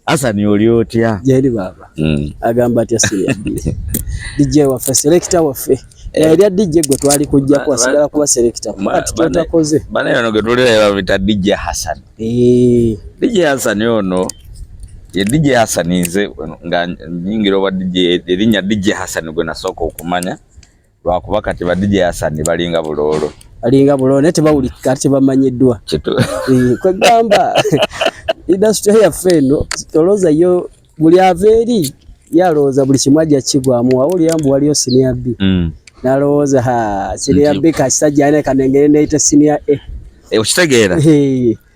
Hassan, oli otya? Gyeri baaba. Agamba atya Senior B? DJ waffe, selector waffe. Erya DJ gwe twali kujjako asigala kuba selector. Kati kyotakoze. Bana ono gwe tulira bamuyita DJ Hassan. DJ Hassan ono ye DJ Hassan. Nze nga nyingira obwa DJ, erinnya DJ Hassan gwe nasooka okumanya, lwakuba kati ba DJ Hassan balinga buloolo. Balinga buloolo naye tebawulikika, tebamanyiddwa. Kwegamba industry yaffe eno olowooza yo buli ava eri yalowooza buli kimu ajja kigwamu. Wawulira mbu waliyo Senior B, nalowooza ha Senior B kasajja ane kanengere neyita Senior A. Okitegeera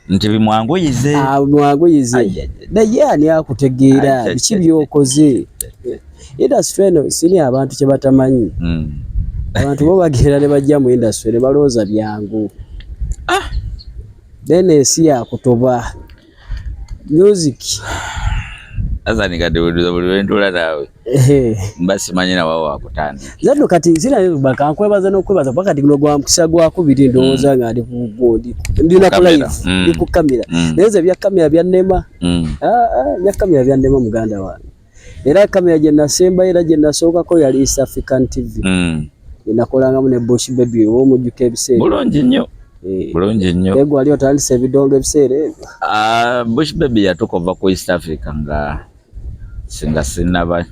nti bimwanguyize. Bimwanguyize, naye ani akutegeera biki byokoze? Industry eno sini abantu kye batamanyi. Abantu bo bagenda ne bajja mu industry ne balowooza byangu. Then ensi yakutoba music. Hassan, kati buli lwentula naawe mba simanyi nawa wakutandika. Nze nno kati sina kankwebaza n'okwebaza, kuba kati guno gwa mukisa gwakubiri ndowooza nga ndi ku gundi, ndina ku live, ndi ku kamera. Naye nze ebya kamera byannema. Ebya kamera byannema, muganda wange. Era kamera gye nasembayo era gye nasookako yali East African TV, gye nakolangamu ne Bush Baby, oba omujjuka ebiseera. Bulungi nnyo. Bulungi nnyo. Egwe wali otandise ebidongo ebiseera ebyo? Bush Baby yatuka ova ku East Africa nga singa sinaba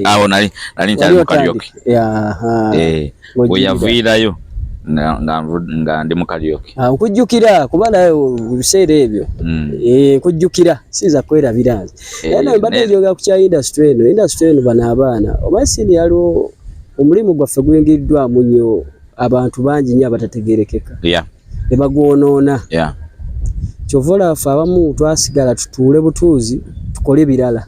awo nali nkyali mu karaoke. Bwe yaviirayo nga ndi mu karaoke. Nkujjukira kuba naye ebiseera ebyo. Nkujjukira, siyinza kwerabira nze. Naye nawe mbadde njogera ku kya industry eno. Industry eno bano abaana oba sini yaliwo omulimu gwaffe guyingiriddwamu nnyo abantu bangi nnyo abatategeerekeka ne bagwonoona. Kyova olaba ffe abamu twasigala tutuule butuuzi tukole birala.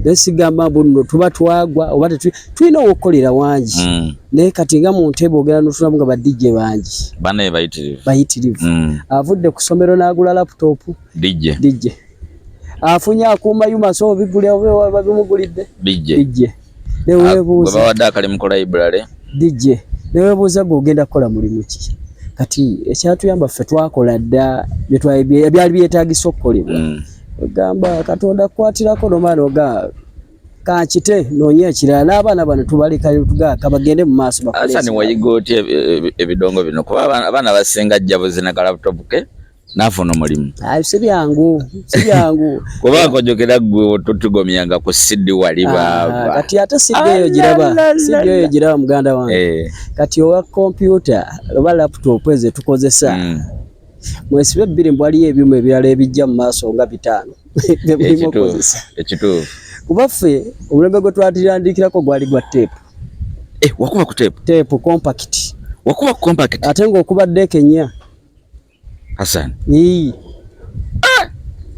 Naye sigamba mbu nno tuba twagwa oba tulina ow'okukolera wangi. Naye kati nga mu ntebe ogenda n'otuulamu nga ba DJ bangi. Banaye bayitirivu. Bayitirivu. Avudde ku ssomero n'agula laptop. DJ. DJ. Afunye akuuma yuma so bigulya oba babimugulidde. DJ. DJ. Ne weebuuza. Gwe bawadde akalimu ku library. DJ. Ne weebuuza gwe ogenda kukola mulimu ki? Kati ekyatuyamba ffe twakola dda ebyali byetaagisa okukolebwa. Ogamba Katonda kukwatirako n'omala n'oga kankite noonye ekirala, n'abaana bano tubalekayo tugaaka bagende mu maaso bakole. Hassan, wayiga otya ebidongo bino? Kuba abaana basinga ajja buzina ka laptop ke n'afuna omulimu. Si byangu, si byangu. Kuba nkojjokera ggwe totugomyanga ku CD wali baaba. Kati ate CD eyo giraba, CD eyo giraba, muganda wange. Kati owa kompyuta oba laptop ezo tukozesa, mwesibe bbiri mbu waliyo ebyuma ebirala ebijja mu maaso nga 5 bye mulimu okukozesa. Ekituufu. Kuba ffe omulembe gwe twatandikirako gwali gwa tape. Wakuba ku tape? Tape compact. Wakuba ku compact? Ate ng'okuba deck 4. Hassan. Ii.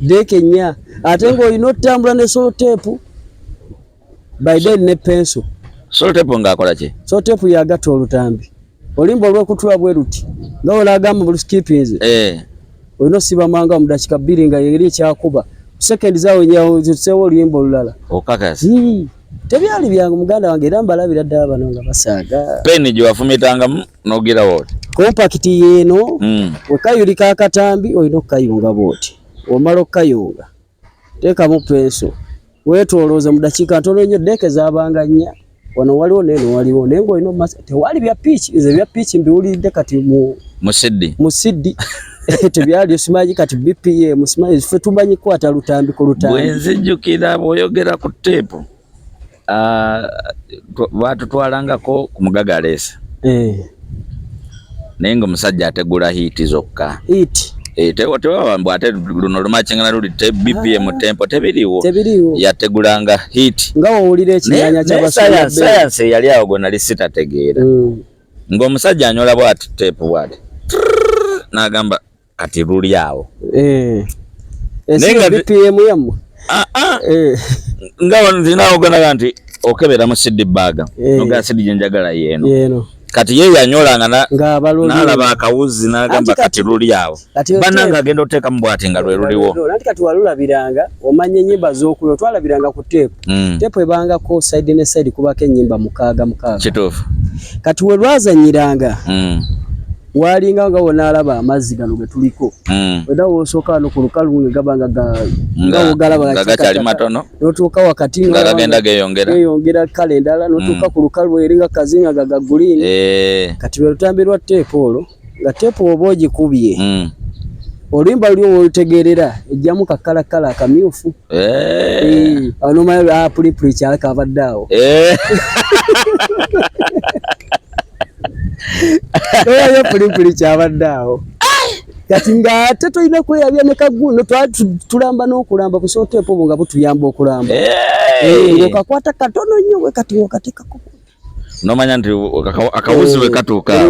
Deck 4. Ate ng'olina otambula ne sellotape. By then ne pencil. Sellotape ng'akola ki? Sellotape yagatta olutambi. Olimba olw'okutula bwe luti. Nga olagamba buli skippings. Olina osiba mangu mu dakiika 2 nga eri ekyakuba. Seconds zaawe nyawo zituseewo oluyimba olulala. Okakasa. Ii. Tebyali byangu muganda wange, era mbalabira ddala bano nga basaaga. Peni gye wafumitangamu n'ogira bw'oti. Compact yeeno, wekayulika akatambi olina okukayunga bw'oti. Omala okukayunga, teekamu pencil, weetoolooze mu dakiika ntono nnyo, deck zaabanga 4. Wano waliwo n'eno waliwo, naye ng'olina omumasa tewali bya pitch. Nze bya pitch mbiwulidde kati mu Mu CD. Mu CD. Tebyali simanyi kati BPM, simanyi, ffe tumanyi kukwata lutambi ku lutambi. Bwe nzijjukira bw'oyogera ku tape, baatutwalangako ku Mugaga Aleesa. Naye ng'omusajja ategula hit zokka. Hit. Tewaba mbu ate luno lumakingana luli te BPM tempo tebiriiwo. Tebiriiwo. Yategulanga hit. Nga wowulira ekinyanya ky'abasumba. Science yali awo gwe nali sitategeera. Ng'omusajja anyola bw'ati tape bw'ati. N'agamba kati luli awo. Ensi BPM yammwe. Nga nzina oganaga nti okebera mu CD bag. Noga CD gye njagala yeeno. Yeeno. Kati ye yanyolanga Ng'abaloli. n'alaba akawuzi n'agamba kati luli awo. Kati yo Bannange tape. agenda oteekamu bw'ati nga lwe luliwo. Anti kati walulabiranga omanya ennyimba z'okuyo, twalabiranga ku tape. Tape ebangako side ne side kubako ennyimba mukaaga mukaaga. Kituufu. Kati we lwazannyiranga. Walinga nga wonaalaba amazzi gano ge tuliko. Wena wosooka wano ku lukalu nga gaba nga nga wogalaba gakyali matono, n'otuuka wakati nga gagenda geeyongera, geeyongera kale endala, n'otuuka ku lukalu eri nga kazinga nga ga green. Kati lwe lutambi lwa teepu olwo, nga teepu oba ogikubye, oluyimba luli wolutegeerera ejjamu kakalakala akamyufu. Awo n'omanya pulipuli kyala kabadde awo. Oyo pulipuli kyabadde awo. Kati ng'ate tolina kweyabya ne kaguno, tulamba n'okulamba busooteepo obwo nga butuyamba okulamba. Ng'okakwata katono nnyo bwe kati ng'okateekako. Nomanya nti akawuzi bwe katuuka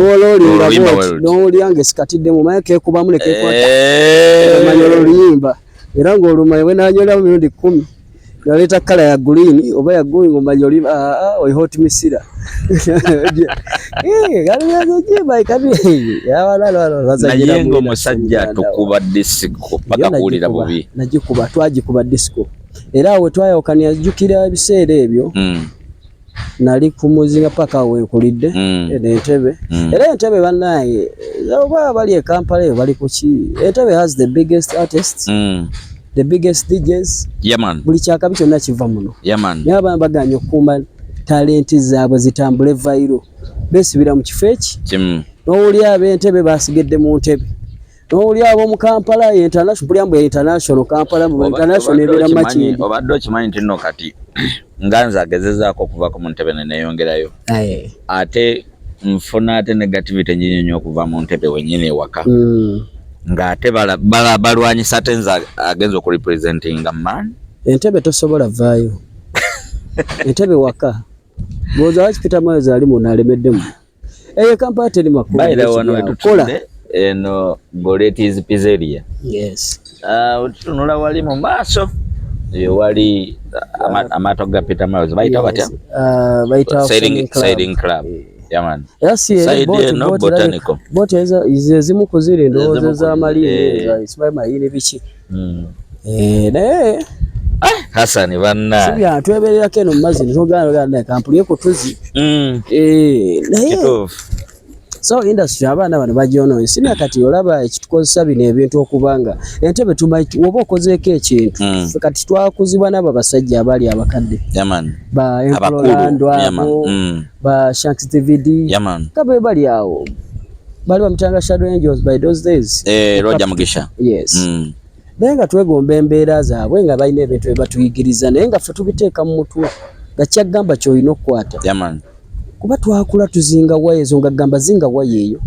n'owulira ng'esikatiddemu, omanya keekubamu ne keekwata. Omanya oluyimba era ng'olumanya bwe naanyoolamu emirundi 10 naleeta kkala ya green oba ya green, ng'omanya oli oli hot misira. Naye ng'omusajja tukuba disco paka kuwulira bubi. Nagikuba, twagikuba disco era awo twayawukana. Jjukira ebiseera ebyo nali ku Muzinga paka awo wenkulidde Entebbe. Era Entebbe bannange, oba bali e Kampala eyo bali ku ki, Entebbe has the biggest artists, the biggest DJs. Yeah, man. Buli kyakabi kyonna kiva muno. Yeah, man. Naye abaana baganye okukuuma talenti zaabwe zitambule viral, beesibira mu kifo eki kimu. N'owulira ab'Entebbe basigedde mu ntebe, n'owulira ab'omu Kampala international, buli mbu international Kampala, mu international ebeera Makindye. Obadde okimanyi nti nno kati nga nze agezezaako okuvako mu ntebe ne neeyongerayo, ate nfuna ate negativity nyingi nnyo okuva mu ntebe wennyini ewaka, ng'ate balwanyisa ate nze agenza okurepresentinga man. Entebbe tosobola vaayo, Entebbe waka bwoza lwaki Peter Miles ali muno alemeddemu eyo Kampala teri makulu. Bayira wano wetutudde eno Goretis Pizzeria. Yes. Otutunula wali mu maaso eyo wali amaato ga Peter Miles, bayita batya? Bayita Sailing Club. Yeah, man. Era si eno botanical. Booti ezimu ku ziri ndowooza ez'amalini, simanyi mayini biki. Naye Hasani banna. Si bya twebererako eno mu mazzi ntugamba kampuni ku tuzzi. Naye so industry abaana bano bagyonoonye. Sina kati olaba ekitukozesa bino ebintu okuba nga Entebbe tumanyi woba okozeeko ekintu. Kati twakuzibwa n'abo abasajja abaali abakadde. Yeah, man. Ba Emperor abo, ba Shanks DVD. Yeah, man. Nga be bali awo. Bali bamutanga Shadow Angels by those days. Roger Mugisha. Yes. Naye nga twegomba embeera zaabwe nga balina ebintu bye batuyigiriza, naye nga ffe tubiteeka mu mutwe nga kyaggamba ky'olina okukwata. Yeah, man. Kuba twakula tuzinga waya ezo, nga gamba zinga waya eyo,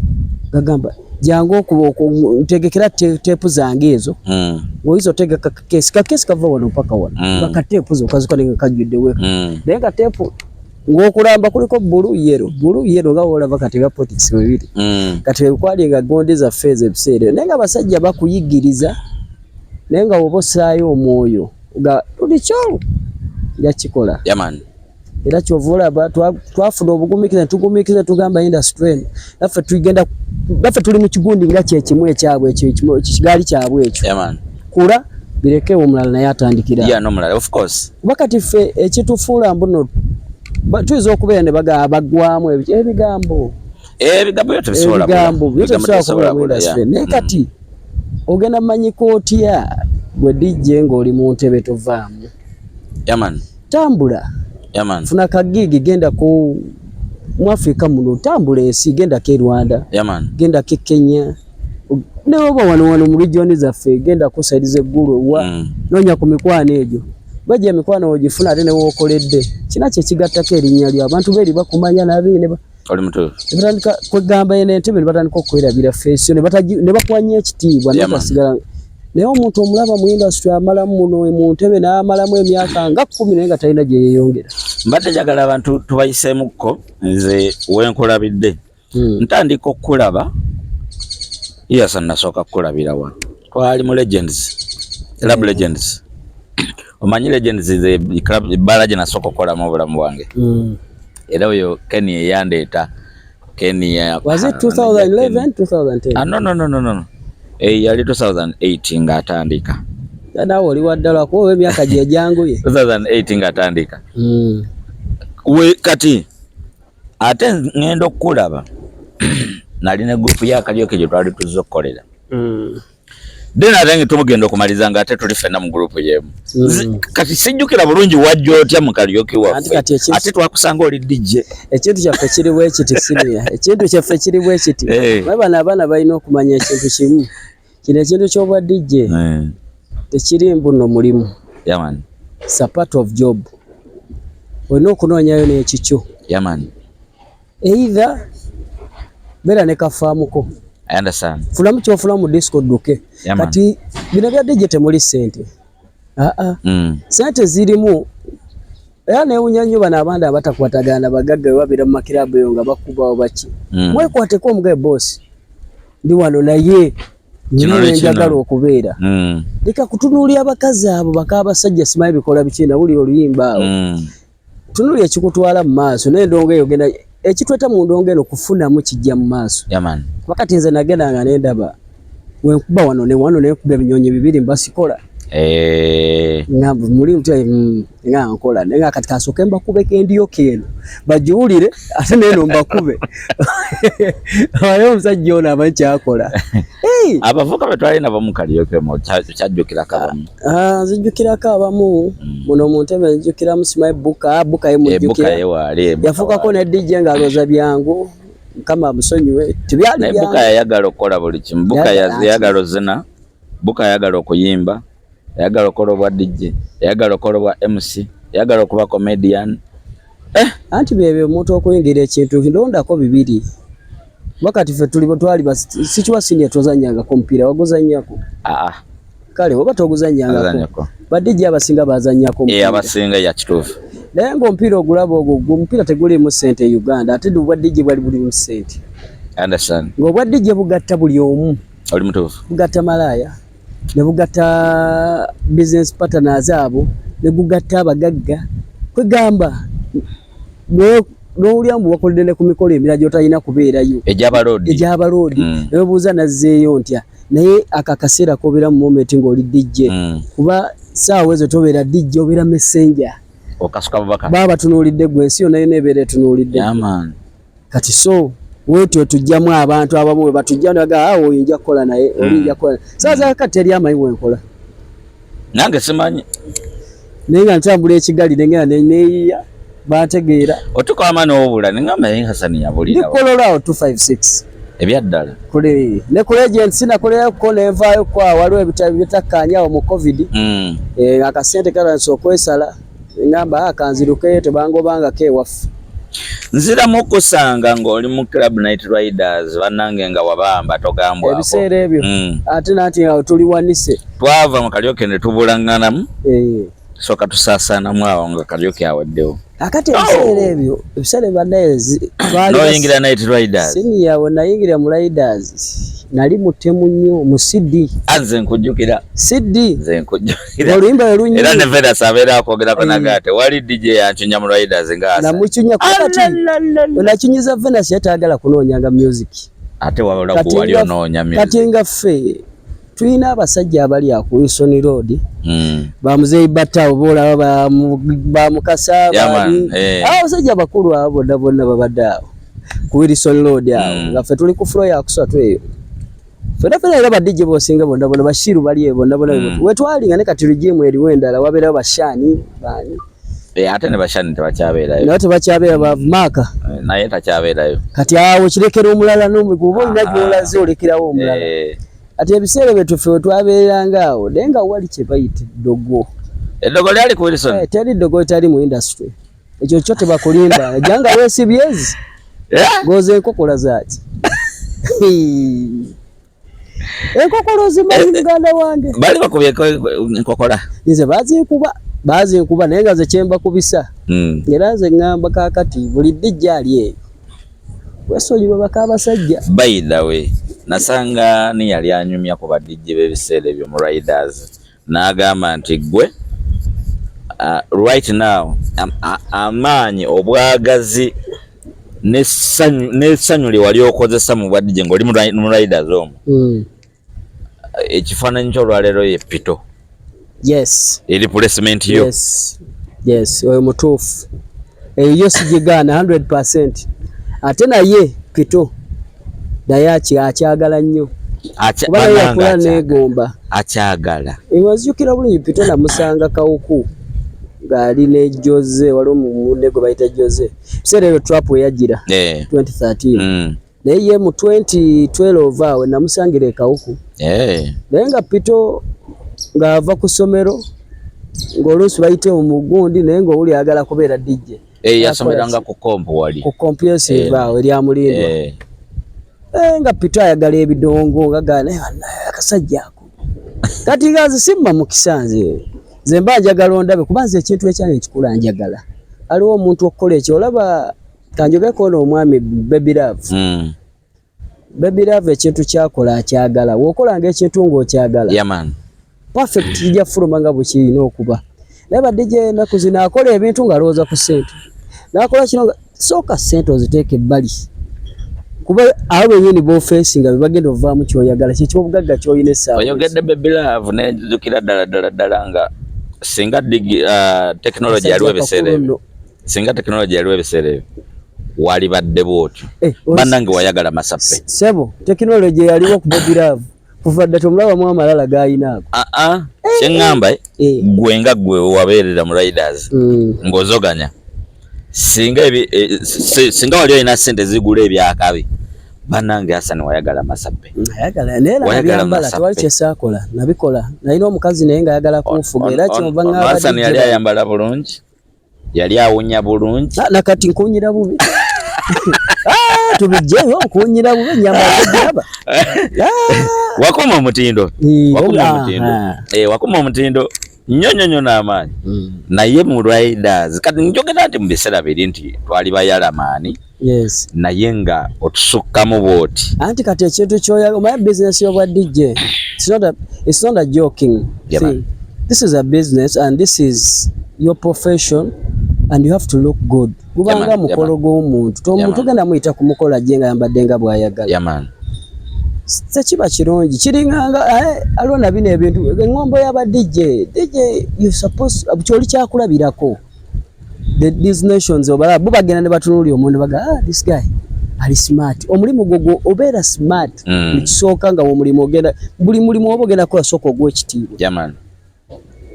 gagamba jangu ntegekera teepu zange ezo. Ng'oyinza otegeka kakeesi, kakeesi kava wano mpaka wano, nga kateepu zo kazuka nga kajjudde weka. Naye nga teepu ng'okulamba kuliko blue, yellow, blue, yellow, nga wolaba kati nga politics bwe biri. Kati kwali nga gondi zaffe ezo ebiseera ebyo, naye nga abasajja bakuyigiriza, naye nga woba ossaayo omwoyo nga tuli kyolwo nja kikola. Yeah, man. Era kyova olaba twafuna obugumiikiriza, tugumiikiriza, tugamba industry eno naffe tugenda, naffe tuli mu kigundi nga kyekimu ekyabwe ekyo, ekigaali kyabwe ekyo. Yeah, man. Kula bireke omulala naye atandikira. Yeah, n'omulala, of course. Kuba kati ffe ekitufuula mbuno tuyinza okubeera ne baggwamu ebigambo. Ebigambo byo tebisobola bula. Ebigambo byo tebisobola kubula mu industry. Naye kati ogenda manyiko otya gwe DJ ng'oli mu ntebe tovaamu? Yeah, man. Tambula. Yeah, man. Funa kagigi, genda ku mu Afrika muno, tambula ensi, gendako e Rwanda. Yeah, man. Gendako e Kenya. Ne oba wano wano mu region zaffe, genda ku side z'eggulu wa noonya ku mikwano egyo. Bajja emikwano ogifuna ate ne wookoledde. Kina kye kigattako erinnya lyo, abantu beeri bakumanya nabi ne Oli mutuufu. Ne batandika kwegamba eno entebe, ne batandika okwerabira face yo, ne bakuwanya ekitiibwa, Yeah, man. n'otasigala. Naye omuntu omulaba mu industry amalamu muno mu ntebe n'amalamu emyaka nga 10 naye nga talina gye yeeyongera. Mbadde njagala abantu tubayiseemukko, nze wenkulabidde. Ntandika okukulaba, yes, nasooka kukulabira wa. Twali mu Legends, Club Legends. Omanyi Legends ze club ebbaala gye nasooka okukolamu obulamu bwange. Era oyo Kenny eyandeeta. Kenny ya Was it 2011, 2010? Ah, no, no, no, no, no. Yali 2008 ng'atandika. Naawe oli wa ddala kuba oba emyaka gye gyanguye. 2008 ng'atandika. We kati ate ngenda okukulaba Nali ne group ya karaoke gye twali tuzze okukolera. Then ate nga tumugenda okumaliza nga ate tuli ffenna mu group y'emu. Kati sijjukira bulungi wajja otya mu karaoke Anti waffe. kati Ate twakusanga oli DJ. Ekintu kyaffe kiri bwe kiti, senior. Ekintu kyaffe kiri bwe kiti. Naye bano abaana balina okumanya ekintu kimu. Kino ekintu ky'obwa DJ tekiri mbuno mulimu. Yeah, man. It's a part of job. Olina okunoonyayo n'ekikyo. Yeah, man. Either beera ne kafaamuko. I understand. Funamu ky'ofuna mu disco odduke. Yeah, man. Kati bino bya DJ temuli ssente. Aa. Ssente zirimu. Era neewuunya nnyo bano abaana abatakwatagana bagagga bwe babeera mu makiraabu eyo nga bakuba oba ki. Mwekwateko omugabe boss. Ndi wano naye Kino nina ne kino. njagala okubeera. Leka kutunuulira abakazi abo bak'abasajja simanyi bikola biki nawulira oluyimba awo. Tunuulira ekikutwala mu maaso n'endongo eyo genda ekitweta mu ndongo eno kufunamu kijja mu maaso. Yeah, man. Kuba kati nze nagenda nga ne ndaba wenkuba wano ne wano ne nkuba ebinyonyi bibiri mba sikola. Nga muli ntya, nga nkola. Naye nga kati kasooke mbakubeko endyoka eno bagiwulire ate n'eno mbakube. Ayo omusajja ono amanyi ky'akola. Hey! Abavubuka be twali nabo mu karaoke mu kyajjukirako abamu. Nzijjukirako abamu. Muno mu ntebe nzijjukiramu simanyi Buka, Buka ye mujjukira. Buka ye waali, Buka Yafuukako waali. ne DJ ng'alowooza byangu. Mukama amusonyiwe. Tebyali Naye byangu. Buka yayagala okukola buli kimu. Buka Yayagala yayagala ozina, Buka yayagala okuyimba, yayagala okukola obwa DJ, yayagala okukola obwa MC, yayagala okuba comedian. Anti byebyo omuntu okuyingira ekintu ndondako bibiri. Wakati ffe tuli twali sikiwa senior tozannyangako omupiira, waguzannyako? Kale oba toguzannyangako. Tozannyako. Ba DJ abasinga bazannyako omupiira. Abasinga ya kituufu. Naye ng'omupiira ogulaba ogwo, ogwo omupiira teguliimu ssente e Uganda, ate obwa DJ bwali bulimu ssente. I understand. Ng'obwa DJ bugatta buli omu. Oli mutuufu. Bugatta malaaya, ne bugatta business partners abo, ne gugatta abagagga. Kwegamba, n'owulira mbu wakoledde ne ku mikolo emirala gy'otalina kubeerayo. Egy'abaloodi. Egy'abaloodi. Ne weebuuza nazzeeyo ntya. Naye ako akaseera k'obeera mu moment ng'oli DJ. Kuba ssaawa ezo tobeera DJ, obeera messenger. Okasuka bubaka. Baba batunuulidde ggwe, ensi yonna yonna ebeera etunuulidde. Yeah, man. Kati so weetyo tujjamu abantu abamu we batujja ne bagamba, oyo nja kukola naye, oli nja kukola naye. Ssaawa za kati teri amanyi we nkola. Nange simanyi. Naye nga ntambula ekigali ne ngenda ne neeyiya, bantegeera. Otuuka wama n'obula, ne ngamba naye Hassan yabulira. Ndi Kololo awo 256. Ebyaddala. Kule, ne ku Legends nakolerayo ne nvaayo ko awo, waliwo ebitabo bitakkaanya awo mu COVID. Akasente katandise okwesala, ngamba, kanzirukeyo tebangobangako ewaffe. Nziramu okusanga ng'oli mu Club Night Riders, bannange nga wabamba togambwako. Ebiseera ebyo. Ate nanti nga tuli wanise. Twava mu karaoke ne tubulaŋŋanamu. Sooka tusaasaanamu awo nga karaoke aweddewo. Akati ebiseera ebyo, ebiseera bannaye twali N'oyingira Night Riders. Senior we nayingira mu Riders, nali mutemu nnyo mu CD. Nze nkujjukira. CD. Nze nkujjukira. Oluyimba lwe lunyumye. Era ne Vedas abeera akwogerako nagaate, wali DJ yancunya mu Riders nga asa. Namucunya kuba kati Alalalala. nacunyizza Venus yali tayagala kunoonyanga music. Ate wabula Kati gwe wali onoonya music. Kati nga ffe tulina abasajja abali awo ku Wilson Road. Ba Muzeeyi Batta oba olaba ba Mukasa, Yeah, man. baani. Abasajja abakulu abo bonna bonna babadde awo ku Wilson Road awo. Nga ffe tuli ku floor ya kusatu eyo. Ffenna ffenna era ba DJ b'osinga bonna bonna, Bashiru bali eyo bonna bonna. We twali nga ne kati regime eriwo endala, wabeerawo Bashani, baani. Ate ne Bashani tebakyabeerayo. Naye tebakyabeera, ba Mark. Naye takyabeerayo. Kati awo kirekera omulala n'omugu, oba olina gy'olaze olekerawo omulala. Ati ebiseera bye ffe we twabeeranga awo, naye nga wali kye bayita eddogo. Eddogo lyali ku Wilson? Teri ddogo litali mu industry. Ekyo kyo tebakulimba. Ejja nga weesibye ezi. Ng'oza enkokola zaaki? Enkokola ozimanyi muganda wange? Bali bakubyeko enkokola? Nze bazinkuba naye nga nze kye mbakubisa. Era nze ŋŋamba kaakati buli DJ ali eyo. Weesonyiwe bak'abasajja. By the way, nasanga ni yali anyumya ku ba DJ b'ebiseera ebyo mu Riders. N'agamba nti ggwe, right now, amaanyi, obwagazi n'essanyu lye wali okozesa mu bwa DJ ng'oli mu Riders omwo. Ekifaananyi ky'olwaleero ye Pito. Yes. Eri placement yo. Yes. Yes, oyo mutuufu. Eyo yo sigigaana 100%. Ate naye Pito. Naye akyagala nnyo. Kuba naye yakula neegomba. Akyagala. Wazijukira bulungi Pito namusanga Kawuku ng'ali ne Jose, waliwo munne gwe bayita Jose. Ebiseera ebyo trap we yajjira 2013. Naye ye mu 2012 awo namusangira e Kawuku. Naye nga Pito ng'ava ku ssomero ng'oluusi bayite omugundi naye ng'owuli ayagala kubeera DJ. Yasomeranga ku kompu wali. Ku comprehensive awo erya Mulindwa. Nga Pito ayagala ebidongo nga gana akasajja ako. Kati nga nze simma mukisa nze. Nze mba njagala ondabe kuba nze ekintu ekyange nkikula njagala. Aliwo omuntu okukola ekyo olaba kanjogeko ono omwami Baby Love. Baby Love ekintu kyakola akyagala. W'okolanga ekintu ng'okyagala. Yeah, man. Perfect kijja fuluma nga bwe kirina okuba. Naye ba DJ ennaku zino akola ebintu ng'alowooza ku ssente. N'akola kino nga sooka ssente oziteeke ebbali. Kuba abo bennyini b'ofeesi nga be bagenda ovaamu ky'oyagala kye ky'obugagga ky'olina essaawa. Oyogedde Baby Love nenzijukira ddala ddala ddala nga singa technology yaliwo ebiseera ebyo. Singa technology yaliwo ebiseera ebyo walibadde bw'otyo. Bannange wayagala masappe. Ssebo technology yaliwo ku Baby Love. Kuva dda tomulabamu amalala g'alina ago. Kye ŋŋamba gwe nga gwe wabeerera mu Riders ng'ozoganya singa singa wali olina ssente zigula ebyakabi bannange Hassan wayagala masappe. Nayagala naye nabyambala tewali kye saakola nabikola nalina omukazi naye ng'ayagala kunfuga era kyova ŋŋamba Hassan yali ayambala bulungi yali awunya bulungi nakati nkunyira bubi. Tubijjeyo nkunyira bubi nyambala togiraba. Wakoma omutindo. Wakoma omutindo. Wakoma omutindo nnyo nnyo nnyo n'amaanyi. Naye mu Riders kati njogera nti mu biseera biri nti twali bayalamaani. Yes. Naye nga otusukkamu bw'oti. Anti kati ekintu ky'oyagala omanyi business y'obwa DJ it's not a joking thing. This is a business and this is your profession and you have to look good. Gubanga mukolo gw'omuntu. Omuntu ogenda muyita ku mukolo ajje nga ayambadde nga bw'ayagala. Tekiba kirungi kiringanga aliwo na bino ebintu eŋŋombo y'aba DJ. DJ you suppose kyoli kyakulabirako. These nations obalaba bo bagenda ne batunuulira omuntu baga this guy ali smart. Omulimu gwo obeera smart. Ekisooka nga omulimu ogenda buli mulimu oba ogenda kukola sooka oguwe ekitiibwa.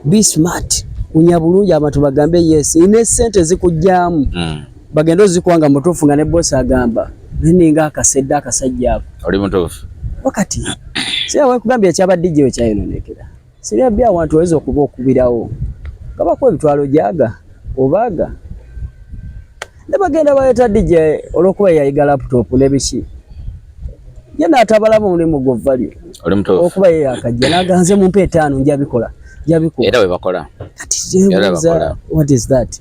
Be smart. Unya bulungi abantu bagambe yes. Ne ssente zikujjaamu. Bagenda ozikuwa nga mutuufu nga ne boss agamba ninga akasedde akasajja ako. Oli mutuufu. Wakati sira wekugambye ekyaba DJ kyayononekera. Sira bya abantu oyinza okuba okubirawo. Nga bakuwa ebitwalo gyaga obaga. Ne bagenda baleeta DJ olw'okuba yayiga laptop ne biki. Ye n'atabalamu omulimu gwo value. Oli mutuufu. Okuba ye yakajja n'aganze mumpe etaano nja bikola. Nja bikuwa. Era bwe bakola. Kati what is that?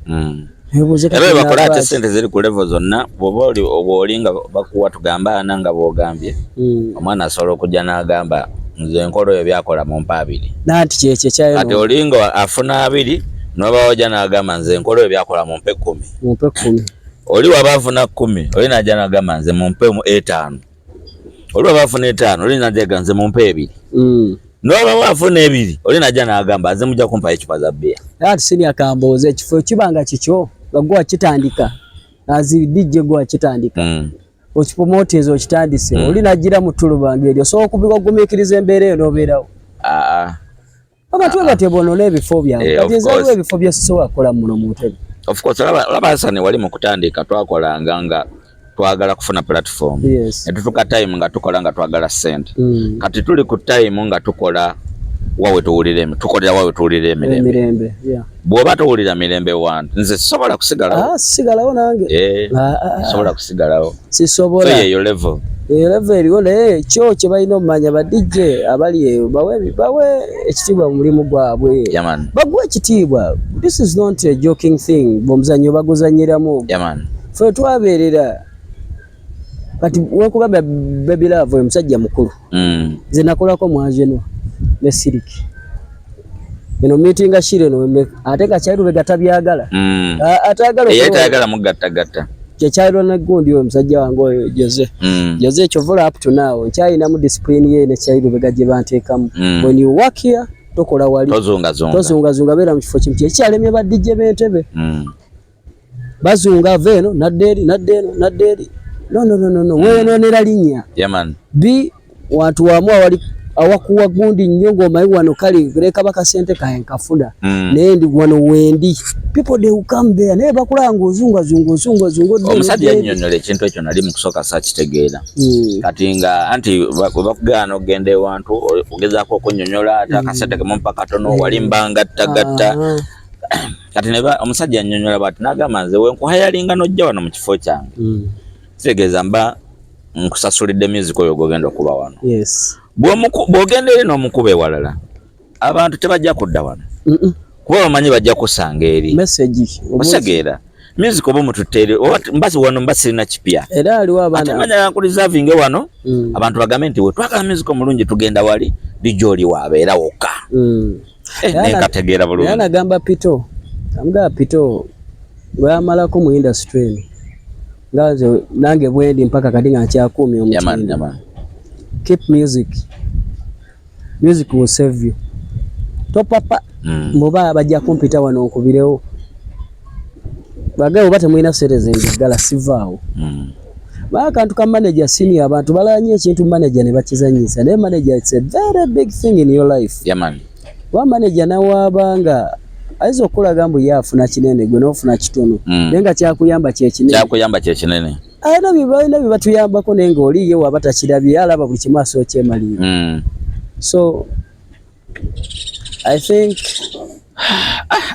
Era bwe bakola ate ssente ziri ku level zonna bw'oba oli oli nga bakuwa tugamba ana nga bw'ogambye. Omwana asobola okujja n'agamba nze nkola oyo byakola mumpe abiri. Nanti kyekyo ekyayo. Kati oli nga afuna abiri n'oba ojja n'agamba nze nkola oyo byakola mumpe 10. Mumpe 10. Oli waba afuna 10 oli n'ajja n'agamba nze mumpe 5. Oli waba afuna 5 oli n'ajja n'agamba nze mumpe 2. N'oba afuna 2 oli n'ajja n'agamba nze mujja kumpa ecupa za bbiya. Ati senior kambuuze ekifo kibanga kikyo nga gwe wakitandika azi DJ gwe wakitandika. Okipromote okitandise oli n'ajjira mu ttuluba ng'eryo osobola okubigumiikiriza embeera eyo n'obeerawo. Abantu batyo bonoona ebifo byabwe. Kati nze waliwo ebifo bye sisobola kukola muno mu ntebe. Of course olaba Hassan wali mu kutandika twakolanga nga twagala kufuna platform. Ne tutuuka time nga tukola nga twagala ssente. Kati tuli ku time nga tukola wawe tuwulira tukolera wawe tuwulira emirembe. Bw'oba towulira mirembe wantu nze sisobola kusigalawo. Sigalawo nange. Sisobola kusigalawo. Sisobola. So yeyo level. Eyo level eriwo naye kyo kye balina okumanya ba DJ abali eyo bawe ekitiibwa mu mulimu gwabwe. Baguwe ekitiibwa. This is not a joking thing. Omuzannyo baguzannyiramu. Ffe twabeerera kati wekugambya Baby Love oyo musajja mukulu. Nze nakolako mwanjenwa ne Siriki. Eno meeting ashire eno ate nga Kyali Lubega tabyagala. Atayagala atayagala mugattagatta. Kyekyalirwa ne gundi oyo musajja wange oyo Jose. Jose kyovola up to now nkyalinamu discipline ye ne Kyali Lubega gye banteekamu. When you work here tokola wali. Tozungazunga. Tozungazunga beera mu kifo kimu. Kyekyalемye ba DJ b'entebe. Bazunga ava eno nadda eri nadda eno nadda eri. No, no, no, no, no. Weeyononera linnya. Yeah, man. Bi wantu wamu awali awakuwa gundi nnyo ng'omanyi wano kale leka bakasente kae nkafuna. Naye ndi wano wendi. People, they will come there. Naye bakulaba ng'ozungazunga, ozungazunga, odde Omusajja odde. yannyonnyola ekintu ekyo, nali mu kusooka saakitegeera. Kati nga anti bwe bakugaana okugenda ewantu, ogezaako okunnyonnyola ate akasente kemumpa katono, wali mbangattagatta. Kati ne omusajja yannyonnyola bw'ati n'agamba, nze wenkuhayalinga n'ojja wano mu kifo kyange, kitegeeza mba nkusasulidde music oyo gw'ogenda okuba wano. Bw'ogenda eri n'omukuba ewalala, abantu tebajja kudda wano kuba bamanyi bajja kusanga eri. Message. Osegeera music oba omututte eri, oba mbasi wano mba sirina kipya. Era aliwo Ate abaana. manya nkureservinge wano, abantu bagambe nti wetwagala music omulungi tugenda wali, DJ oli waabeera wokka. Era Nenkategeera Era bulungi. nagamba Pito, amugamba Pito bweyamalako mu industry eno, nga nze nange bwendi mpaka kati nga nkyakuumye Yeah, man, omutindo. yeah, man. Keep music. Music will save you. Topapa. Muba bajja kumpita wano nkubirewo. Bagabe oba temulina ssente zenjagala, sivaawo. Baa akantu ka manager senior, abantu balanye ekintu manager ne bakizanyisa, naye manager, it's a very big thing in your life. Yeah, man. Kuba manager nawaaba nga ayinza okukulaga mbu ye afuna kinene, gwe n'ofuna kitono, naye nga kyakuyamba kyekinene. Kyakuyamba kyekinene. Alina balina bye batuyambako, naye ng'oli ye waba takirabye, alaba buli kimu asooka kyemalira. So I think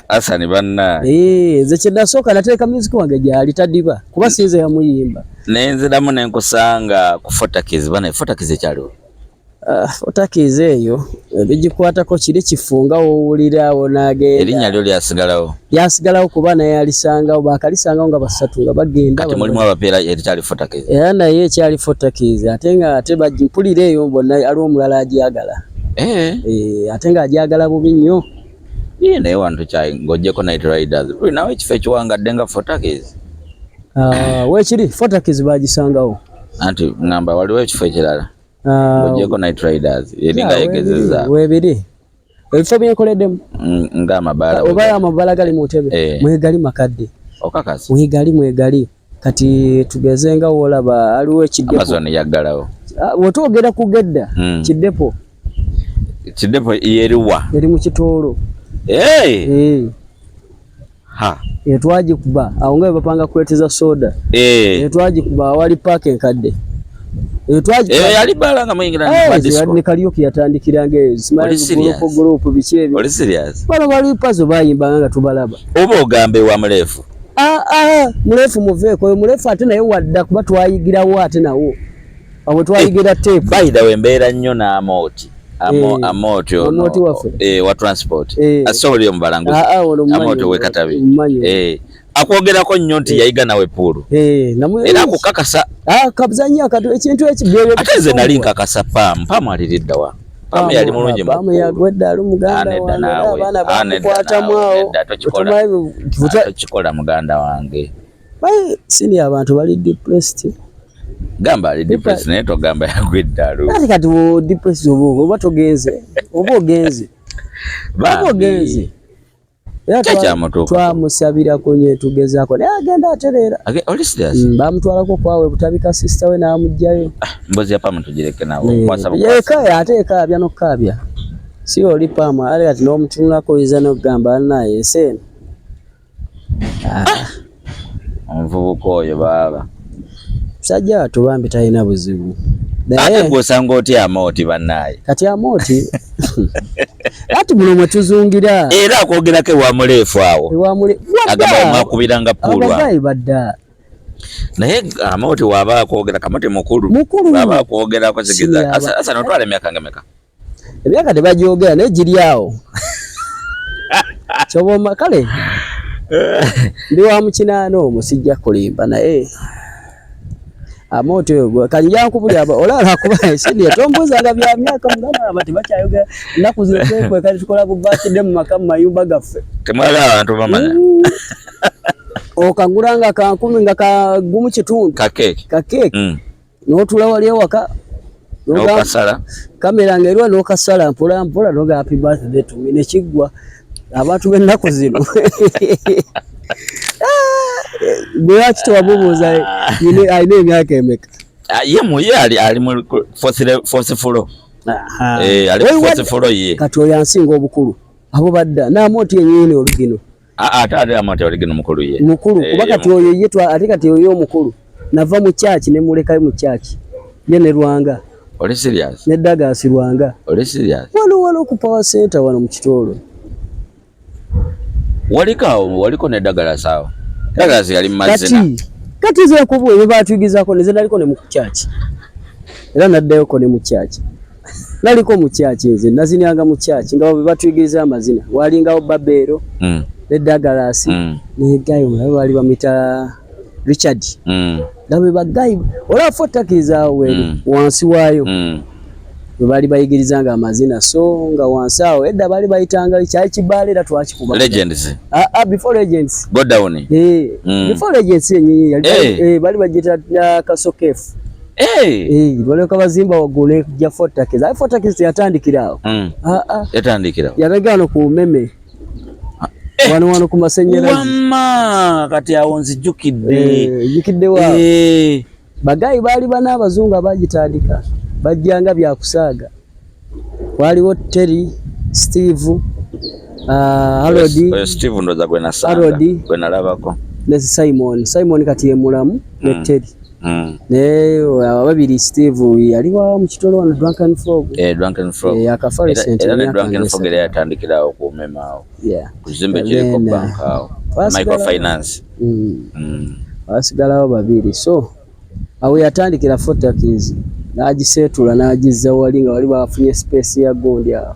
Asani banna. Nze kye nasooka nateeka music wange gyali tadiba, kuba sinze yamuyimba. Nenziramu nenkusanga ku Fotakis bana. Fotakis ekyaliwo? Fotakis eyo ebigikwatako kiri kifunga wowulira awo n'agenda. Erinnya lyo lyasigalawo? Lyasigalawo kuba naye alisangawo, bakalisangawo nga basatu nga bagenda. Kati mulimu abapeera erikyali Fotakis? Era naye ekyali Fotakis, ate nga ate mpulira eyo bonna aliwo omulala agyagala. Ate ng'agyagala bubi nnyo. Ye naye wano tukyayi ng'oggyeko Night Riders, tulinawo ekifo ekiwangadde nga Fotakis? Ah, weekiri Fotakis bagisangawo. Anti ngamba waliwo ekifo ekirala ng'oggyeko Night Riders eri nga Yeah, yegezezza. Weebiri ebifo byenkoleddemu. Ng'amabaala. Oba amabaala gali mu ntebe. Mwegali makadde. Okakasa? Mwegali, mwegali. Kati tugeze nga woolaba aliwo ekidepo. Amazon yaggalawo. Ah, bw'otwogera ku gedda, kidepo. Kidepo yeriwa? Eri mu Kitoolo. Hey! Ha. Twagikuba awo nga bwe bapanga crate za soda. Twagikuba awali paaka enkadde. Yali bbaala nga muyingira ne disco. Ne karaoke yatandikiranga eyo. Simanyi Oli serious? group, group biki ebyo. Oli serious? Bano bali pazo bayimbanga nga tubalaba. Oba ogamba ewa Muleefu? Ah, ah, Muleefu muveeko, oyo Muleefu ate naye wadda kuba twayigirawo ate nawo. Awo twayigira tape. By the way, mbeera nnyo n'Amooti. Amooti ono. Amooti waffe. Wa transport. Asobola omubalanguzi. Ah, ah, ono mumanyi. Amooti ow'e Katabi. Mumanyi. Akwogerako nnyo nti yayiga nawe pool. Era akukakasa. Ah, kabuzanyo akatu ekintu ekibyo. Ate nze nali nkakasa Pam. Pam aliridda wa? Pam yali mulungi mu Pam pool. yagwedde ali muganda Ah, nedda wange, naawe. abaana Ah, nedda bamukwatamu naawe. awo. Nedda, tokikola. Otumanyi, Ah, tokikola muganda wange. Bayi, sini abantu bali depressed. Gamba ali depressed naye togamba yagwa eddalu. Ate kati wo depressed oba togenze, oba ogenze. Oba Bambi. ogenze. Era Kya kyamutuuka? twamusabirako nye tugezaako naye agenda atereera. Oli serious? Bamutwalako kwawe Butabika, sister we n'amugjayo. Ah, mbozi ya Pamu tugireke naawe. Okwasa bukwasi. Yeka ate ekaabya n'okukaabya. Si oli Pamu ale kati n'omutunulako oyinza n'okugamba naye ensi eno. Ah. Omuvubuka oyo baaba. Musajja wattu bambi talina buzibu. Ate Naye gw'osanga otya Amooti bannaaye? Kati Amooti ati muno mwe tuzungira. Era akwogerako ewa Muleefu awo. Ewa Agamba Wadda! mwakubiranga pool awo. Abagayi badda. Naye Amooti w'aba akwogera, Kamooti mukulu. Mukulu. W'aba akwogerako kigeza. Si yaba. Asa otwala emyaka nga meka? Emyaka tebagyogera naye giri awo. Ky'oba kale ndi wa mu 80 omwo, sijja kulimba, naye Amooti oyo kati nja nkubulira olaba kuba senior tombuuzanga bya myaka, muganda aba tebakyayogera nnaku zino, twekweka tukola bu birthday mu maka mu mayumba gaffe. Temwagala abantu bamanya. Okagula nga ka 1000 nga ka 1.5. Ka cake. Ka cake. N'otuula wali ewaka, N'okasala. Kamera ng'eriwa n'okasala mpola mpola n'oga happy birthday to me ne kiggwa. Abantu b'ennaku zino. Gwe lwaki tewamubuuza alina emyaka emeka? Ah, ye muye ali mu fourth floor. Eh, ali fourth floor ye. Kati oyo ansinga obukulu. Abo badda n'Amooti yennyini olugino. Ah, ate ate Amooti oligino mukulu ye. Mukulu kuba kati oyo ye ate kati oyo omukulu nava mu church ne mulekayo mu church. Ye ne Lwanga. Oli serious? Ne Douglas Lwanga. Oli serious? Wano wano ku power center wano mu Kitoolo. Waliko awo, waliko ne Douglas awo. Douglas yali mazina. Kati nze nkubu ebyo baatuyigizaako nze naliko ne mu church. Era naddayoko ne mu church. Naliko mu church nze nazinyanga mu church nga bwe batuyigiriza amazina. Walingawo Babeero ne Douglas ne guy omulala baali bamuyita Richard. Nga bwe bagayi olaba Fortakis awo weri wansi waayo. Bwe baali bayigirizanga amazina so nga wansi awo edda baali bayitanga kyali kibaala era twakikuba. Legends. Ah, before Legends. Go down. Eh, before Legends yennyini yali bali bagiyita Kasokefu. Eh, balyoka bazimba waggulu ne Fortakis. Aye Fortakis teyatandikira awo. Ah. Yatandikira. Yabega wano ku Umeme. Wano wano ku masannyalaze. Wamma kati awo nzijjukidde. Eh, jjukidde waawo. Bagayi baali bana abazungu abagitandika bajjanga bya kusaaga. Waliwo Terry, Steve, Harold, Oyo Steve ndoza gwe nasanga. Harold. Gwe nalabako. Ne Simon. Simon kati ye mulamu ne Terry. Naye ababiri Steve yali wa mu Kitolo wano Drunken Frog. Eh, Drunken Frog. Eh, akafa recent Era ne emyaka Drunken ng'esatu. Frog era yatandikira awo ku Umeme awo. Ku kizimbe kiriko Then, bank awo. Microfinance. Basigalawo babiri. So awo yatandikira Fortakis n'agiseetula n'agizza wali nga wali bafunye space ya gundi awo.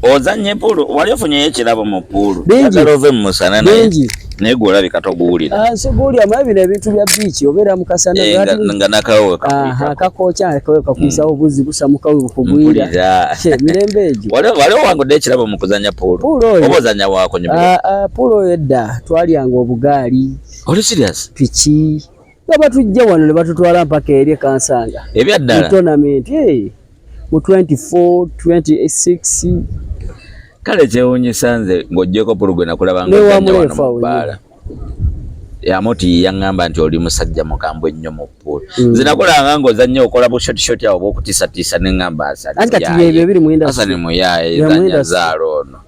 Ozannye pool, wali ofunyeyo ekirabo mu pool? Bingi. Njagala ove mu musana naye. Bingi. Naye gwe olabika toguwulira. Ah, siguwulira, mala bino ebintu bya beach obeera mu kasana. Eh, nga n'akawowo kakuyitako. Aha, kakokya, akawowo kakuyitawo, obuzzi busamuka we bukugwira. Mpulira. Che, mirembe egyo. Wali owangudde ekirabo mu kuzannya pool? Pool oyo. Oba ozannya waako nyuma? Ah, ah, pool oyo edda twalyanga obugaali. Oli serious? Piki. Nga batujja wano ne batutwala mpaka eri e Kansanga. Ebya ddala? Mu tournament, eh. Mu 24, 26. Kale kyewuunyisa nze ng'oggyeko pool gwe nakulaba Ne ng'ozannya wa wano mu Muleefu awo bbaala. Amoti yaŋŋamba nti oli musajja mukambwe nnyo mu pool. Mm. Nze nakolanga ng'ozannya okola bu short short awo bw'okutiisatiisa ne ŋŋamba Hassan Anti kati muyaaye. byebyo ebiri mu industry. Hassan muyaaye, Bya mu zannya industry. zaala ono.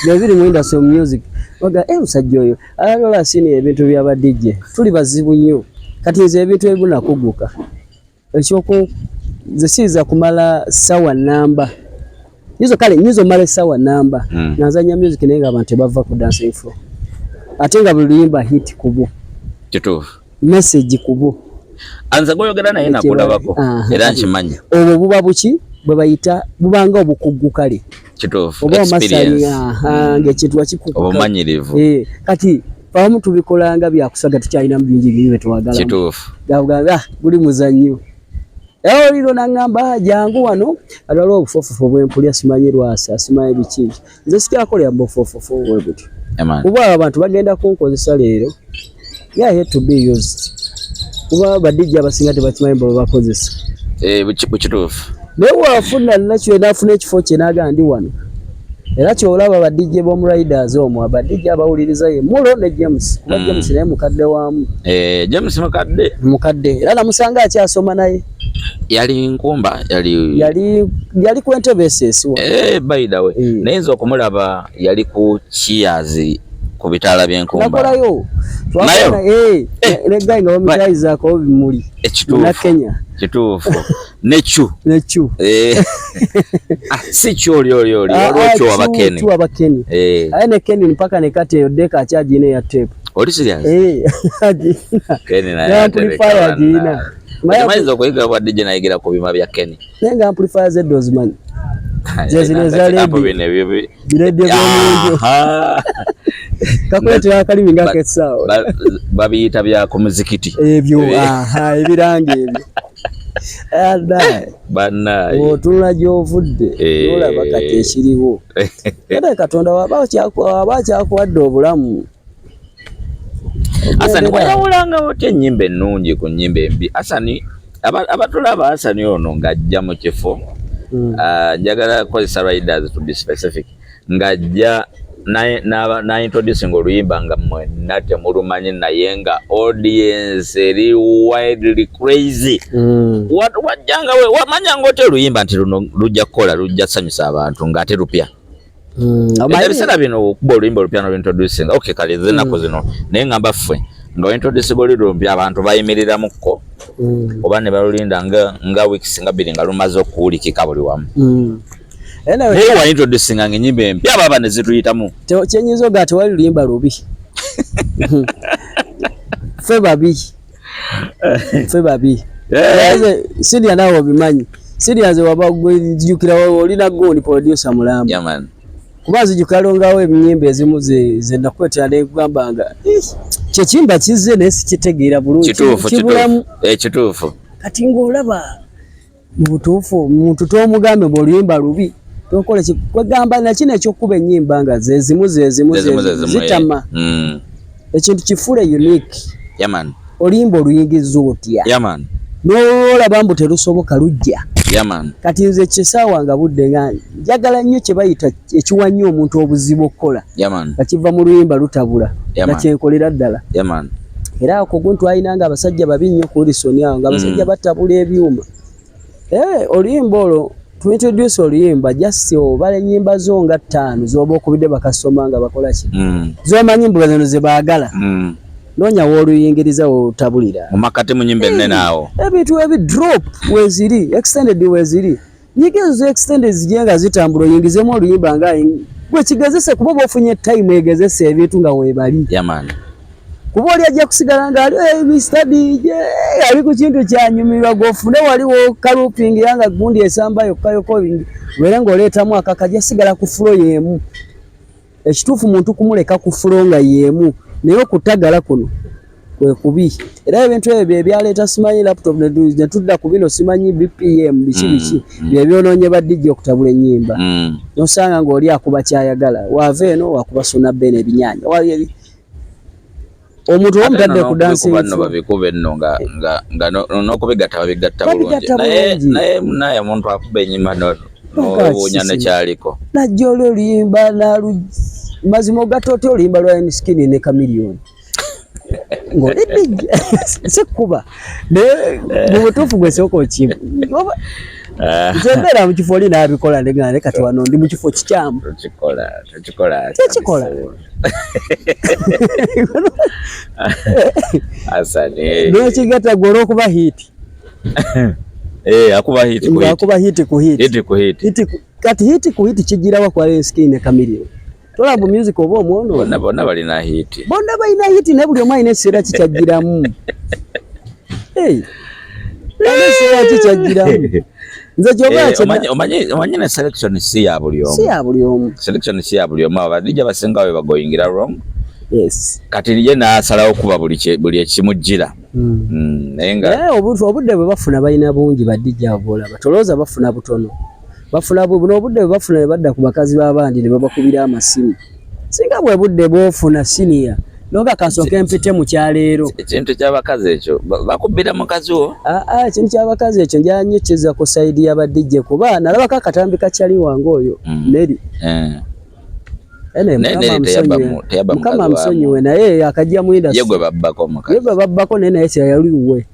Byo biri mu industry mu music. Baga, musajja oyo, alola sini ebintu bya ba DJ. Tuli bazibu nnyo. Kati nze ebintu ebimu nakuguka. Eky'oku, nze siyinza kumala ssaawa nnamba. Nyizo kale, nyizo mmala essaawa nnamba. Nga nzannya music naye ng'abantu tebava ku dancing floor. Ate nga buli luyimba hit kubo. Kituufu. Message kubo. Anze gw'oyogera naye Ekyo nakulabako. aha. Era nkimanyi. Obwo buba buki bwe bayita bubanga obukugu kale. Kituufu. Oba omasali, Experience. aha, ng'ekintu wakikuguka. Obumanyirivu. Kati abamu tubikolanga bya kusaga, tukyalinamu bingi bingi bye twagala. Kituufu. Gamba, guli muzannyo. Era oliro n'aŋŋamba, jangu wano, waliwo obufoofofo bwe mpulira simanyi lwasa, simanyi biki. Nze sikyakolera mu bufoofofo bwe butyo. Amen. Kuba abo abantu bagenda kunkozesa leero. Yeah, I hate to be used. Kuba ba DJ abasinga tebakimanyi bwe babakozesa. Kituufu. Naye bw'afuna nakyo n'afuna ekifo kye n'agamba ndi wano. Era ky'olaba ba DJ b'omu Riders omwo, aba DJ abawuliriza ye Mulo ne James. Kuba James naye mukadde waamu. James mukadde. Mukadde. Era namusanga akyasoma naye. Yali Nkumba, yali Yali ku Entebbe SS wa. By the way, naye nze okumulaba yali ku Cheers ku bitaala by'Enkumba. Nakolayo. Nayo? Twakolayo, ne guy nga bamutayizaako bimuli. Ekituufu. Na Kenya. Kituufu. Nechu. Nechu. Si kyo oli, oli, oli. Waliwo kyo Chu, aba Kenny. Chu aba Kenny. Aye ne Kenny mpaka ne kati eyo deka akyagina eya tape. Oli serious? Agina. Kenny naye Ne amplifier atereka agina. banna. Okimanyiza okuyiga bwa DJ nayigira ku bima bya Kenny. Naye nga amplifier zedda ozimanyi. Ze zino eza Apo radio. bino ebyo Biredio by'omuntu. Aha. Kakuleetera akalimi nga ak'essaawa. Babiyita bya ku muzikiti. Ebyo, aha, ebiranga ebyo. Ada. Bannaye. Bw'otunula gy'ovudde, n'olaba kati ekiriwo. Era Katonda waba akyakuwadde obulamu. Hassan, wayawulanga otya ennyimba ennungi ku nnyimba embi? Hassan, abatulaba Hassan ono ng'ajja mu kifo. Njagala kukozesa Riders to be specific. Ng'ajja Na introducing oluyimba nga mwenna temulumanyi, naye nga audience eri widely crazy. Wajjanga wamanyanga otya oluyimba nti luno lujja kukola, lujja kusanyusa abantu, ng'ate lupya? Ebiseera bino okuba oluyimba olupya noluintroducing, okay, kale zenaku zino, naye ngamba ffe nga ointroducing oli lumpya, abantu bayimiriramukko oba ne balulinda nga weeks nga 2 nga lumaze okuwulikika buli wamu. Naye wa introducing nga ennyimba empya baba ne zituyitamu. Kyenyinza oga, tewali luyimba lubi. Ffe babi, ffe babi. Senior, naawe obimanyi. Senior, nze waba jjukira olina gundi producer mulamba. Yeah, man. Kuba nzijukira longawo ennyimba ezimu ze nakwetera nekugamba nga, "Ih, kyekimba kizze naye sikitegeera bulungi." Kituufu. Kibulamu. Kituufu. Kituufu. Kati ng'olaba mu butuufu omuntu tomugambe bw'oluyimba lubi, tokola ki, kwegamba nakino ekyokuba ennyimba nga zezimu zezimu. Zezimu, zezimu, eh. Zitama. Ekintu kifuule unique. Yeah, man. Oluyimba oluyingiza otya? Yeah, man. N'olaba mbu terusoboka, lujja. Yeah, man. Kati nze kyesaawa nga budde nga njagala nnyo kye bayita ekiwa nnyo omuntu obuzibu okukola Yeah, man. nga kiva mu luyimba lutabula Yeah, nga man. kyenkolera ddala. Yeah, man. Era ako guntu alina nga abasajja babi nnyo ku Wilson awo, nga abasajja batabula ebyuma. Oluyimba olwo tuintroduce oluyimba, just obala ennyimba zo nga 5 z'oba okubidde bakasoma nga bakola ki, z'omanyi mbuga zino ze baagala. Noonya w'oluyingiriza, w'otabulira. Mu makati mu nnyimba ennene awo. Ebintu ebi drop weziri, extended weziri, nyiga ezo extended zijje nga zitambula, oyingizemu oluyimba nga gwe kigezese, kuba oba ofunye time egezese ebintu nga weebali. Yeah, man. Kuba oli ajja kusigala nga ali, "Eh, Mr. DJ," ali ku kintu kyanyumirwa, gwofune waliwo kalupingira nga gundi esamba yokka yokka, obeere ng'oleetamu akaka, ajja sigala ku flow y'emu. Ekituufu muntu kumuleka ku flow nga y'emu, naye okutagala kuno kwe kubi. Era ebintu ebyo bye byaleeta simanyi laptop, ne tudda ku bino simanyi BPM biki biki, bye byonoonye ba DJ okutabula ennyimba. Nosanga ng'oli akuba kyayagala, waava eno wakuba Suna Ben ebinyaanya. Omuntu Ate omutadde nno ku dancing n'okubikuba nno floor. Babikube nno nga n'okubigatta babigatta bulungi. Babigatta Naye bulungi. Naye omuntu akuba ennyimba n'owuunya nekyaliko. Najja oli oluyimba nalu mazima ogatta otya oluyimba lwa Skin ne Chameleone ng'oli DJ? Sikuba, naye mu butuufu gwe sooka okiba. Nze mbeera mu kifo oli n'abikola negamba, kati wano ndi mu kifo kikyamu. Tukikola, tukikola. Tekikola. Asani. N'okigatta gwe olw'okuba hit. Eh, akuba hit ku hit. Ng'akuba hit ku hit. Hit ku hit. Kati hit ku hit kigirawa kwa Skin ne Chameleone? Tolaba music oba omwono. Bonna bonna balina hit. Bonna balina hit, naye buli omu alina ekiseera kikyajjiramu. Hey, alina ekiseera kikyajjiramu. Nze kyoba Eh, omanyi ne selection si ya buli omu. Si ya buli omu. Selection si ya buli omu. Aba DJ basinga we bagoyingira wrong. Yes. Kati ye n'asalawo kuba buli ekimujjira. Naye nga Naye obudde bwe bafuna balina bungi ba DJ abo b'olaba. Tolowooza bafuna butono. Bafuna buno obudde bwe bafuna ne badda ku bakazi b'abandi ne babakubira amasimu. Singa bwe budde bw'ofuna senior, noga kasooke mpite mu kyaleero. Ekintu ky'abakazi ekyo bakubira mukazi wo? Aa, ekintu ky'abakazi ekyo njala nnyo kizza ku side y'aba DJ, kuba nalabako akatambi ka kyali wange oyo Neri. Ene Naye Mukama Neri teyabba amusonyiwe. teyabba Mukama mukazi wa amusonyiwe, naye akajja mu industry. Ye gwe babbako omukazi. Ye gwe babbako, naye naye teyali wuwe.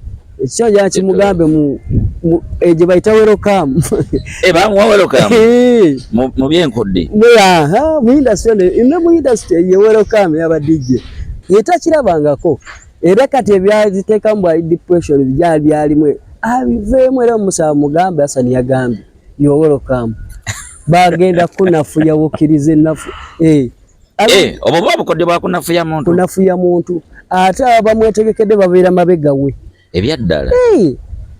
Ekyo njala kimugambe mu gye bayita welcome. Eh, bamuwa welcome. Eh. Mu byenkudde. Aha, mu industry eno, ne mu industry ye welcome y'aba DJ. Ye takirabangako. Era kati ebyaziteekamu bwali depression bijja byalimu. Abiveemu era omusaba mugambe Hassan yagambye, "You are welcome." Bagenda kunafuya bukkiriza ennafu. Eh. Eh, obwo buba bukodde bwa kunafuya muntu. Kunafuya muntu. Ate abamwetegekedde babeera mabega we. Ebyaddala. Eh,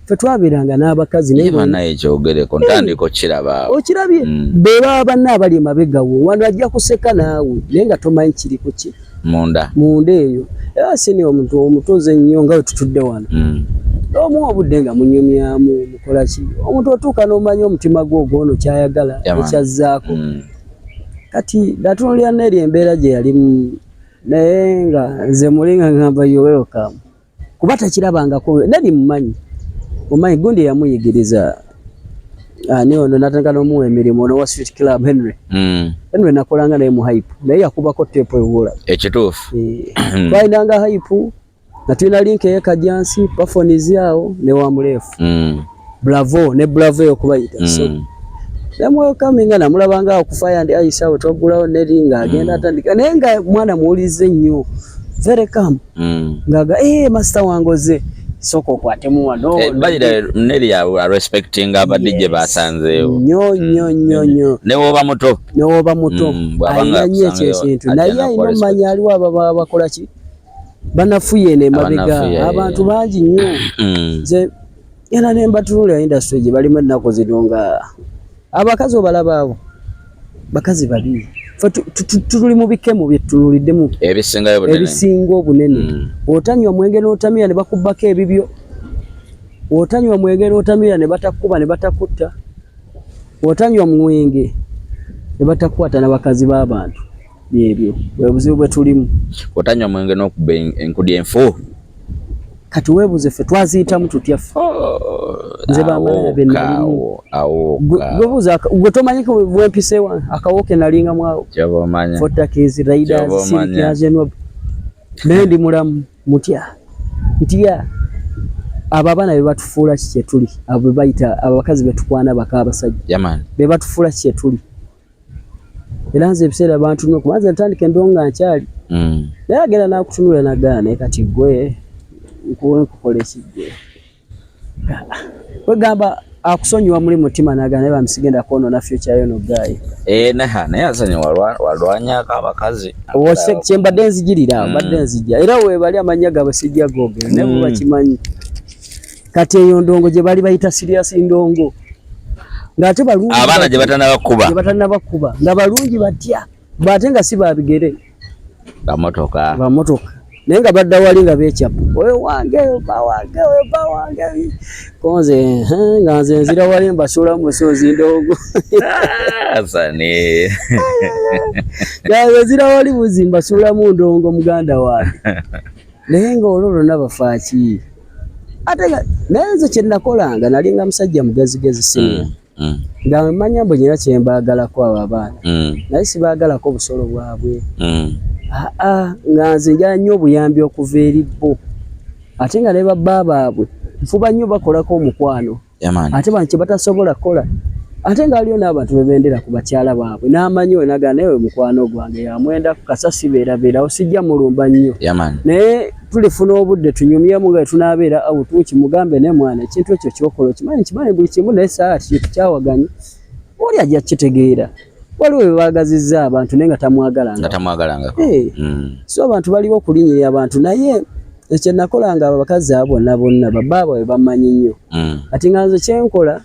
ffe twabeeranga n'abakazi naye Ye bannaye kyogereko, ntandika okukiraba awo. Okirabye? Be baba banne abali emabega wo. Wano ajja kuseka naawe naye nga tomanyi kiri ku ki. Munda. Munda eyo. Era sini omuntu omutuuze nnyo nga we tutudde wano. Omuwa obudde nga munyumyamu, mukola ki? Omuntu otuuka n'omanya omutima gwo ogwono ky'ayagala, ekyazzaako. Kati natunuulira Neri embeera gye yalimu, naye nga nze muli nga ngamba, "You welcome." Kuba takirabangako. Neri mumanyi. Omanyi gundi yamuyigiriza Ani ono natandika n'omuwa emirimu ono wa Street Club Henry. Henry nakolanga naye mu hype naye yakubako tape ewula. Ekituufu. Twalinanga hype nga tulina link ey'e Kajjansi, Pafonizi awo ne Wamuleefu. Bravo ne Bravo eyo kubayita. So namwelcominga namulabanga awo ku Fire and Ice awo twaggulawo Neri ng'agenda atandika naye nga mwana muwulize nnyo very calm. Ng'aga master wange ozze sooka okwatemu wano. By the Neri a respecting aba DJ basanzeewo. Nnyo nnyo nnyo nnyo. Ne woba muto. Ne woba muto. Alina nnyo ekyo ekintu. Naye alina omumanya aliwo ababa bakola ki? Banafuye eno emabega. Abantu bangi nnyo. Nze era ne mbatunuulira industry gye balimu ennaku zino nga abakazi obalaba abo bakazi babi. Ffe tuli mu bikemo bye tutunuuliddemu. Ebisingayo obunene. Ebisinga obunene. Otanywa mwenge n'otamira ne bakubbako ebibyo. Otanywa mwenge n'otamira ne batakuba ne batakutta. Otanywa mwenge ne batakwata n'abakazi b'abantu. Byebyo bwe buzibu bwe tulimu. Otanywa mwenge n'okuba enkudi enfu. Kati weebuze ffe twaziyitamu tutya ffe? Nze bamala be nalimu. Gwe buuza gwe tomanyi bwe mpise wange akawo ke nalingamu awo. Ky'oba omanya. Fortakis, Riders, Silk, Zenwab. Naye ndi mulamu mutya. Ntya abo abaana be batufuula ki kye tuli, abo be bayita abakazi be tukwana baka abasajja. Be batufuula ki kye tuli. Era nze ebiseera bantunula kuba nze ntandika endongo nga nkyali. Naye agenda n'akutunula n'agamba naye kati ggwe nkuwe nkukola ki ggwe. Kwegamba akusonyiwa muli mutima n'agamba naye bambi sigenda kwonoona future yo no guy. Naye Hassan walwanyako abakazi. Kye mbadde nzijirira, mbadde nzijja. Era weebali amannya gaabwe sijja googera naye bo bakimanyi. Kati eyo ndongo gye bali bayita serious ndongo. Ng'ate balungi abaana gye batannabakuba. Gye batannabakuba nga balungi batya bw'ate nga si babigere. Bamotoka. Bamotoka. Naye nga badda wali nga beekyapa. Oyo wange, oyo bba wange, oyo bba wange. Ko nze nga nze nzira wali mbasuulamu musozi ndongo. Hassan. Nga nze nzira wali buzi mbasuulamu ndongo muganda wange. Naye ng'olwo lwonna bafa ki? Ate nga naye nze kye nakolanga nalinga musajja mugezigezi siniya. Nga mmanya mbu nnina kye mbaagalako abo abaana. Naye sibaagalako busolo bwabwe. Aa nga nze njagala nnyo obuyambi okuva eri bo. Ate nga ne babba baabwe nfuba nnyo bakolako omukwano. Ate bano kye batasobola kukola. Ate nga waliyo n'abantu be bendera ku bakyala baabwe n'amanyi we n'agamba naye oyo mukwano gwange yamwenda kasa sibeerabeerawo sijja mulumba nnyo. Naye tulifuna obudde tunyumyemu nga tunaabeera awo tukimugambe naye mwana ekintu ekyo ky'okola okimanyi nkimanyi buli kimu naye saa kintu kyawaganye. Oli ajja kukitegeera. Waliwo bye baagazizza abantu naye nga tamwagalanga. Nga tamwagalangako. So abantu baliwo okulinnyirira abantu naye ekyo nakolanga abakazi abo bonna bonna babba baabwe bamanyi nnyo. Kati nga nze kye nkola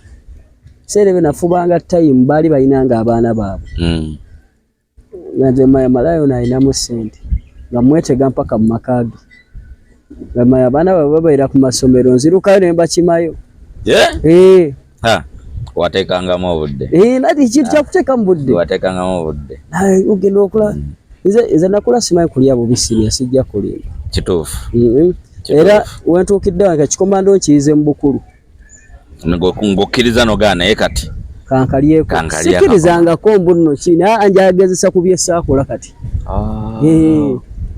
biseera ebyo nafubanga time baali balinanga abaana baabwe. Nga nze malaayo ono alinamu ssente nga mmwetega mpaka mu maka ge. Nga manya abaana baabwe babeera ku masomero nzirukayo ne mbakimayo. Wateekangamu obudde. Nati kintu kyakuteeka mu budde. Wateekangamu obudde. Ogenda okula nze nakula simanyi kulya bubi siniya sijja kulimba. Kituufu. Era wentuukidde wange ekikomando nkiyize mu bukulu. Ng'okkiriza n'ogaana naye kati. Kankalyeko. Sikkirizangako mbu nno ki naye njagezesa ku bye saakola kati.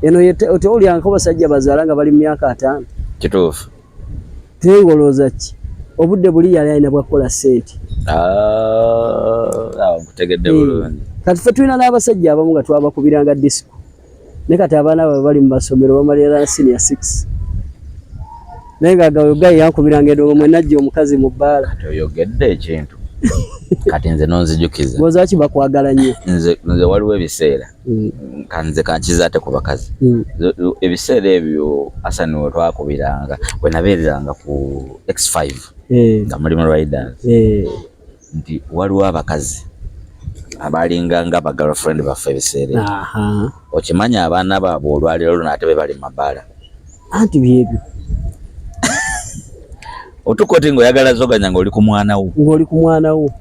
Eno tewulyangako basajja bazaala nga bali mu myaka 50. Kituufu. Tengolooza ki? Obudde buli yali alina bwakukola ssente. Nkutegedde bulungi. Kati ffe tulina n'abasajja abamu nga twabakubiranga disco. Naye kati abaana baabwe bali mu masomero bamalira senior 6. Naye nga gawe yankubiranga endongo mwe najja omukazi mu bbaala. Kati oyogedde ekintu. Kati nze n'onzijukiza. Lwaki bakwagala nnyo? Nze waliwo ebiseera. Nze kankiza ate ku bakazi. Ebiseera ebyo Hassan we twakubiranga, we nabeereranga ku X5 nga muli mu Riders. Nti waliwo abakazi abalinga nga ba girlfriend baffe ebiseera ebyo. Okimanyi abaana baabwe olwaleero luno ate be bali mu mabaala. Anti byebyo. Otuuka oti ng'oyagala zoganya ng'oli ku mwana wo. Ng'oli ku mwana wo.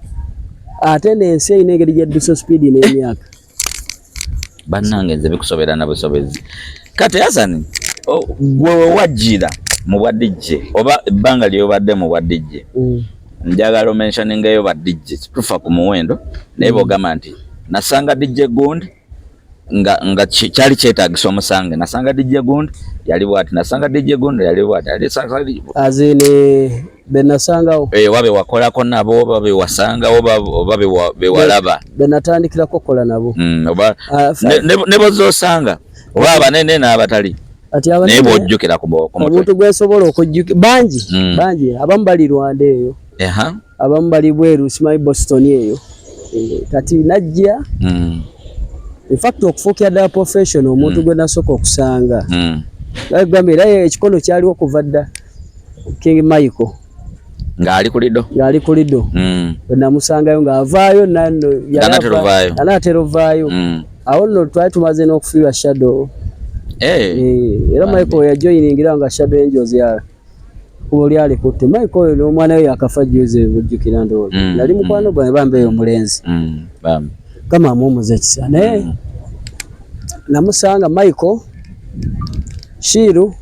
Ate n'ensi erina engeri gy'eddusa speed n'emyaka. Bannange nze bikusobera na busobezi. Kati Hassan, gwe we wajjira mu bwa DJ oba ebbanga ly'obadde mu bwa DJ. Njagala omentioningayo ba DJ, tufa ku muwendo, naye bwogamba nti nasanga DJ gundi nga kyali kyetaagisa omusange, nasanga DJ gundi yali bwati, nasanga DJ gundi yali bwati, yali sanga DJ Azine benasangawo. Eh, oba bewakolako nabo, oba bewasangawo, oba bewalaba. Benatandikirako okukola nabo. Oba ne bozosanga, oba abanene n'abatali. Ati naye abanene bw'ojjukira ku mutwe. Omuntu gwensobola okujjukira bangi, bangi, abamu bali Rwanda eyo. Abamu bali bweru, simanyi Boston eyo. Kati najja, in fact okufuukira ddala professional, omuntu gwe nasooka okusanga. Gamba era ekikono kyaliwo kuva dda, King Michael. Ng'ali ku Lido. Ng'ali ku Lido. Bwe namusangayo ng'avaayo nanno, yali Ng'anaatera ovaayo. Anaatera ovaayo. Awo nno twali tumaze n'okufiirwa Shadow. Era Bambi. Michael yajoyiningira nga Shadow Angels ya kubo lyali kutte. Michael oyo n'omwana we yakafa juzi, bujjukira ndowooza. Yali mukwano gwange bambi eyo omulenzi. Bambi. Mukama amuwummuze ekisa. Naye namusanga Michael Shiru.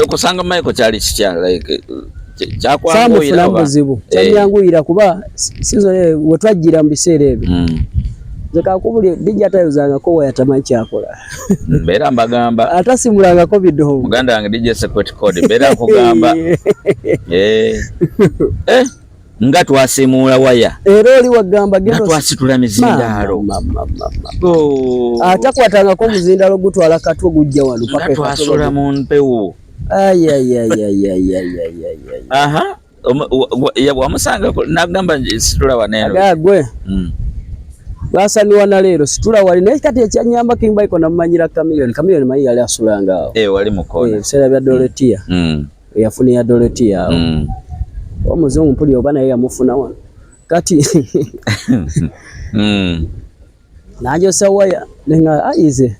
Okusanga Michael kyali kitya? Like, kyakwanguyira Saamufuna oba? buzibu. Kyanyanguyira kuba season eyo we twajjira mu biseera ebyo. Nze kakubuli DJ atayozangako waya tamanyi kyakola. Mbeera mbagamba. Atasimulangako bidongo. Muganda wange DJ Secret Code, mbeera nkugamba. Nga twasimuula waya. Era oli wagamba Nga genda twasitula mizindaalo. Ma, ma, ma, ma, ma. Oh. Atakwatangako omuzindaalo gutwala katwe gujja wano Nga paka e twasula Katwe. mu mpewo. Ai, ai, ai, ai, ai, ai, ai, ai, ai. Aha. Wamusanga nagamba nti situla wano eno. Aga gwe. Basaniwa na leero situla wali, naye kati ekyanyamba King Michael namumanyira Chameleone. Chameleone manyi yali asulanga awo. Wali mu kona. Ebiseera bya Dorothea. Yafunira Dorothea awo. Omuzungu mpulira oba naye yamufuna wano. Kati nanjosa waya nenga ayize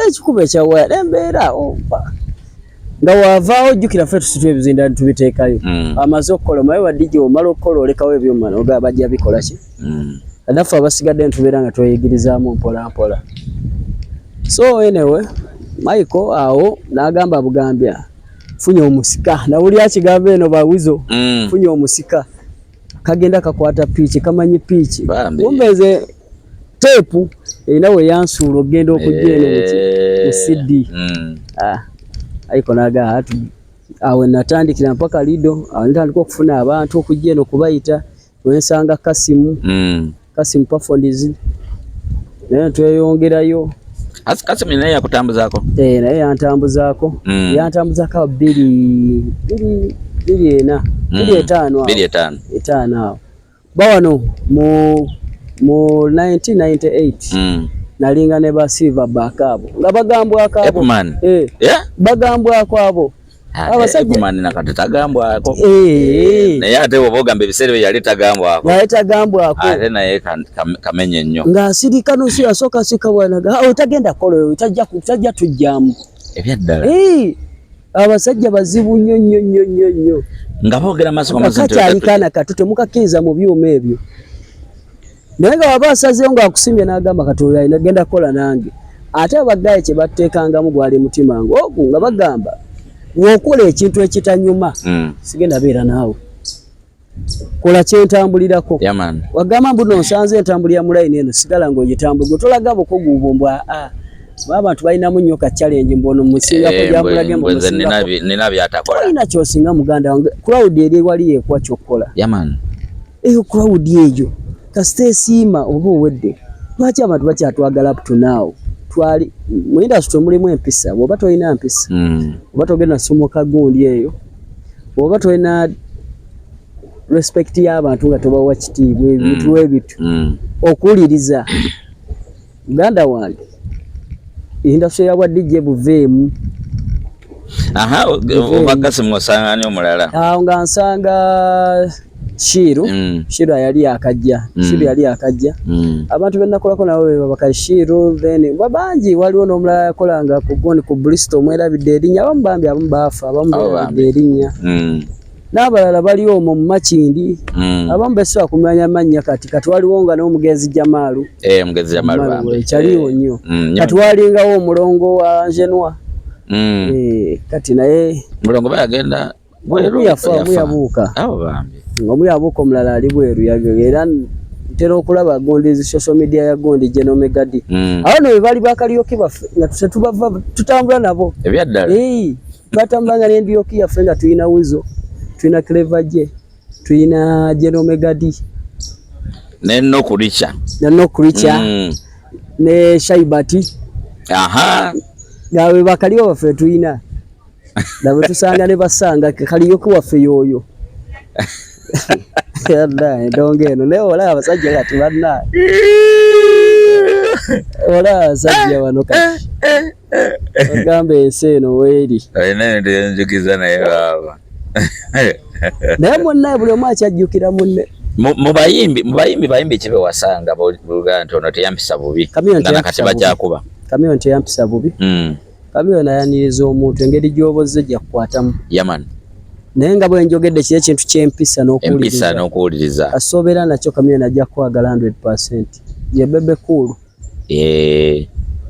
ekikuba ekya waya nembeera opa nga wavaawo ojjukira ffe tusitula ebizinda tubiteekayo. Amaze okukola omaye wa DJ omala okukola olekawo ebyuma n'ogamba bajja bikola ki? Naffe abasigadde ntubeera nga tweyigirizaamu mpola mpola. So anyway, Michael awo n'agamba bugambya funye omusika, nawulira akigambo eno bawizo. Funye omusika kagenda kakwata piiki, kamanyi piiki. Bambi. Kumbe nze teepu erina we yansuula okugenda okujja eno mu CD. Aiko n'agamba ati awo natandikira mpaka Lido, awo natandika okufuna abantu okujja eno kubayita, wensanga Kasimu. Kasimu Performance. Naye tweyongerayo. Kasimu naye yakutambuzaako? Naye yantambuzaako. Yantambuzaako awo bbiri, bbiri, bbiri ena, bbiri etaano awo. Bbiri etaano. Etaano awo. Ba wano mu 1998 nalinga ne ba Silverback abo nga bagambwako abo. Epuman. Yeah? Bagambwako abo. Abasajja Epuman nakati tagambwako. Naye ate bw'oba ogamba ebiseera ebyo yali tagambwako. Naye tagambwako. Ate naye kamenye nnyo. Ng'asirika nusu yasooka asirika bw'anaga, oyo tagenda kukola oyo, tajja tujjamu. Ebyaddala. Abasajja bazibu nnyo, nnyo, nnyo, nnyo, nnyo. Nga boogera maaso ga maaso nti Kakyali otatujja. kaana kato, temukakkiriza mu byuma ebyo. Naye nga bw'aba asazeewo ng'akusimbye n'agamba kati oyo alina genda kukola nange. Ate abaggaye kye batteekangamu gwali mutima ng'ogwo nga bagamba bw'okola ekintu ekitanyuma, sigenda beera naawe. Kola kye ntambulirako. Yeah, man. Wagamba mbu nno nsanze entambulira mu layini eno, sigala ng'ogitambula. Gwe tolaga bukugu bwo mbwa, Ba abantu balinamu nnyo ka challenge mbu ono musingako, gyamulage mbu Mbwe nze musingako. nina by'atakola. Tolina ky'osinga muganda wange. Crowd eri wali yekuwa ky'okukola. Yeah, man. Eyo crowd eyo kasita esiima oba owedde. Lwaki abantu bakyatwagala up to now? Twali mu industry mulimu empisa, bw'oba tolina mpisa, oba togenda somoka gundi eyo, bw'oba tolina respect y'abantu nga tobawa kitiibwa, ebintu ebityo. Okuwuliriza muganda wange, industry ya bwa DJ buveemu. Aha, oba Kasimu osanga ani omulala? Awo nga nsanga Shiru. Shiru yali yakajja. Shiru yali yakajja. Abantu be nakolako nabo be babaka Shiru, then bangi waliwo n'omulala yakolanga ku goni ku Bristol, mwerabidde erinnya, abamu bambi abamu baafa, abamu Abo beerabidde bambi. erinnya. N'abalala bali omwo mu Makindi. Abamu besobola kumanya mannya kati, kati waliwo nga n'omugenzi Jamaalu. Omugenzi Jamaalu Jamaalu, bambi. kyaliwo nnyo. Nnyo. Kati walingawo omulongo wa Njenwa. Kati naye Mulongo bayagenda Omu yafa, omu Yafa. yabuuka. Abo bambi. Omu yabuuka, omulala ali bweru. Era ntera okulaba gundi zi social media ya gundi General Mega D. Awo no bali ba karaoke baffe nga tubava tutambula nabo. Ebyaddala? Eh, twatambulanga n'endyoki yaffe nga tulina Wizo, tulina Clever J, tulina General Mega D. Ne Nokuricha. Ne Nokuricha. Ne Shaibati. Nga be bakaliwo baffe tulina. Nabo tusanga ne basanga karaoke waffe yoyo. Yalla endongo eno naye olaba abasajja kati banna, olaba abasajja bano kati ogamba ensi eno weeri. Olina ebintu byenjukiza naye baaba. Naye munnaye buli omu akyajjukira munne. Mu bayimbi ki bewasanga bolugaa nti ono teyampisa bubi Chameleone nga nakati teyampisa bubi. bakyakuba? Chameleone teyampisa bubi. Chameleone ayaniriza omuntu engeri gy'obozze gyakukwatamu. Yaman. Naye nga bwe njogedde kiri ekintu ky'empisa empisa n'okuwuliriza. N'okuwuliriza. Asobeera nakyo, Chameleone ajja kukwagala 100%. Ye Bebe Cool.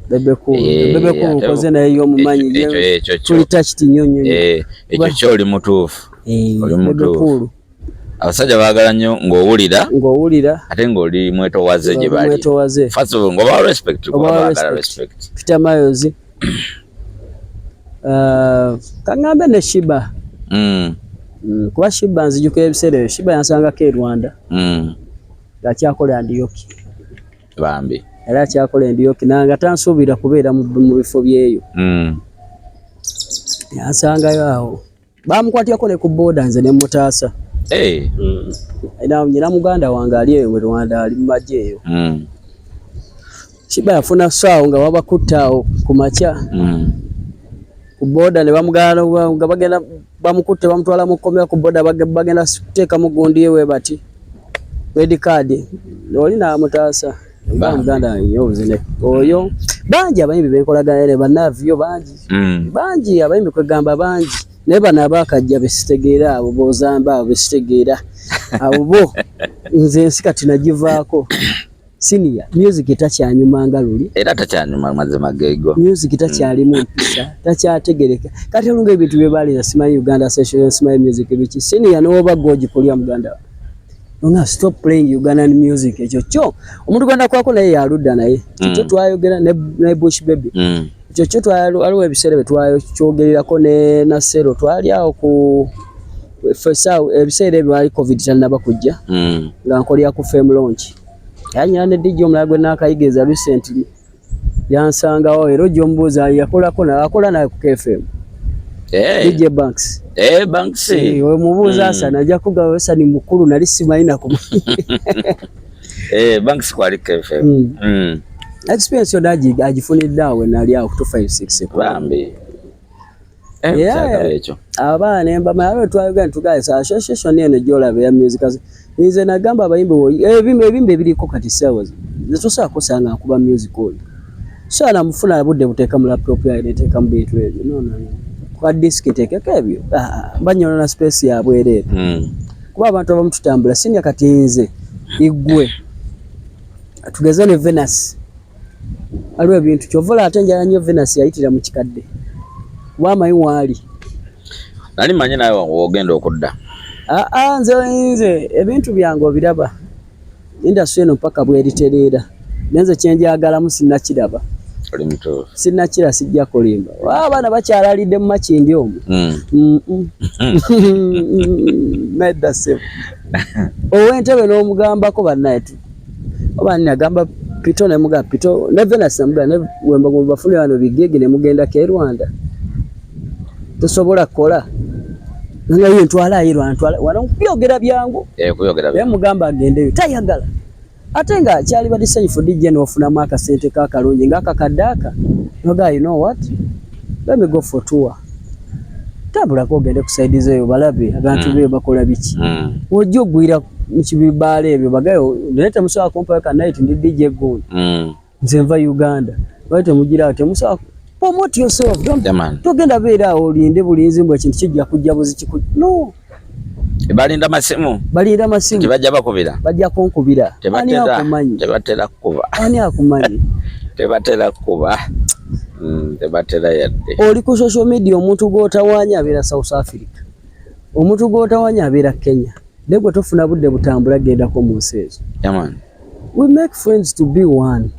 Bebe Cool. Bebe Cool nkoze naye y'omumanyi. Ekyo tuli touched nnyo nnyo nnyo. Ekyo kyoli mutuufu. Oli Bebe mutuufu. Cool. Abasajja baagala nnyo ng'owulira ng'owulira ate ng'oli mwetowaze gye bali. Mwetowaze. First of all, ng'obawa respect, kuba Obawa baagala respect. respect. Peter Miles, kaŋŋambe ne Sheebah. Kuba Sheebah nzijukira ebiseera ebyo Sheebah yansangako e Rwanda ng'akyakola ndioki. Bambi. Era akyakola endioki nanga tansuubira kubeera mu bifo byeyo. Yansangayo awo, bamukwatirako ne ku booda, nze ne mutaasa. Era nyina muganda wange ali eyo mu Rwanda, ali mu magye eyo. Sheebah yafuna saawo nga babakutte awo ku makya ku booda ne bamugaana nga bagenda bamukutte bamutwala mu kkomera ku booda, bagenda kuteekamu gundi ye we bati red card, oli n'amutaasa. Bambi. Muganda wange nnyo obuzine oyo. Bangi abayimbi benkolagana ne banaaviyo bangi. Bangi abayimbi, kwegamba bangi, naye bano abakajja besitegeera, abo bozamba, abo besitegeera, abo bo nze ensi kati nagivaako. Senior music takyanyuma nga luli. Era takyanyuma, mazima geego. Music takyalimu mpisa, takyategereka kati. Olunga ebintu bye baleeta, simanyi Uganda Session, simanyi music biki. Senior n'oba gwogikulya muganda wange nga stop playing Ugandan music. Ekyo kyo omuntu gwenda kwako naye yaludda naye kyo twayogera ne Bush Baby. Ekyo kyo waliwo ebiseera bye twakyogererako ne Nasero, twali awo ku fesaawo ebiseera ebyo wali COVID tannaba kujja, nga nkolera ku Fame Launch. Era nyina ne DJ omulala gwe naakayigiriza recently yansangawo, era ojja omubuuza yakolako naye, akola naye ku KFM. DJ Banks. Eh, Banks. Eh, omubuuza Asana ajja kugamba Asani mukulu, nali simanyi nakumanyi. Eh, Banks kwali KFM. Experience yonna agifunidde awo nali awo ku 256. Bambi. Eh, kyagala ekyo. Abaana embama abo twayogera ntugayisa association eno gyolaba eya music. Nze nagamba abayimbi ebimba ebiriko kati saawa zino nze tosobola kusanga nkuba music oyo, so namufuna budde buteeka mu laptop yange neteeka mu bintu ebyo. No, no, no. Kwa disk nteekeko ebyo. Ah, banyonona space yabwereere. Kuba abantu abamu tutambula sinya kati nze igwe tugeze ne Venus, waliwo ebintu kyova ate njala nnyo Venus yayitira mu kikadde kuba amanyi waali. Nali manyi nawe wogenda okudda. Aa, nze ebintu byange obiraba, industry eno mpaka bweritereera, naye nze kyenjagalamu sinnakiraba. Oli mutuufu. Sinnakira, sijja kulimba. Abaana bakyalalidde mu Makindi omwo. Nedda ssebo, ow'entebe n'omugambako bannaye oba nagamba Pito, nemugamba Pito ne Venus, namugamba ne wemba bafune wano bigigi ne mugendako e Rwanda, tosobola kukola nga ye ntwala ayi Rwanda, ntwala wano byogera byangu. Eh, kuyogera. Naye mugamba agendeyo tayagala, ate nga kyali badde sanyufu DJ n'ofunamu akasente kakalungi ng'akakadde aka noga, you know what, let me go for tour, tambulako ogende ku side zeeyo balabe abantu beyo bakola biki. Ojja ogwira mu kibibaala ebyo bagayo, naye temusobola kumpayo ka night, ndi DJ gundi. Nze nva Uganda, lwaki temugirawo? Temusobola promote yourself. Don't Yeah, man. togenda beera awo olinde bulinzi mbu ekintu kijja kujja buzikiku, no. Balinda masimu. Balinda masimu. Tebajja bakubira. Bajja kunkubira. Ani Tebatera. akumanyi? Tebatera kukuba. Ani akumanyi? Tebatera kukuba. Tebatera yadde. Oli ku social media, omuntu gw'otawaanya abeera South Africa, omuntu gw'otawaanya abeera Kenya. Naye gwe tofuna budde butambula gendako mu nsi ezo. Yeah, man. We make friends to be one.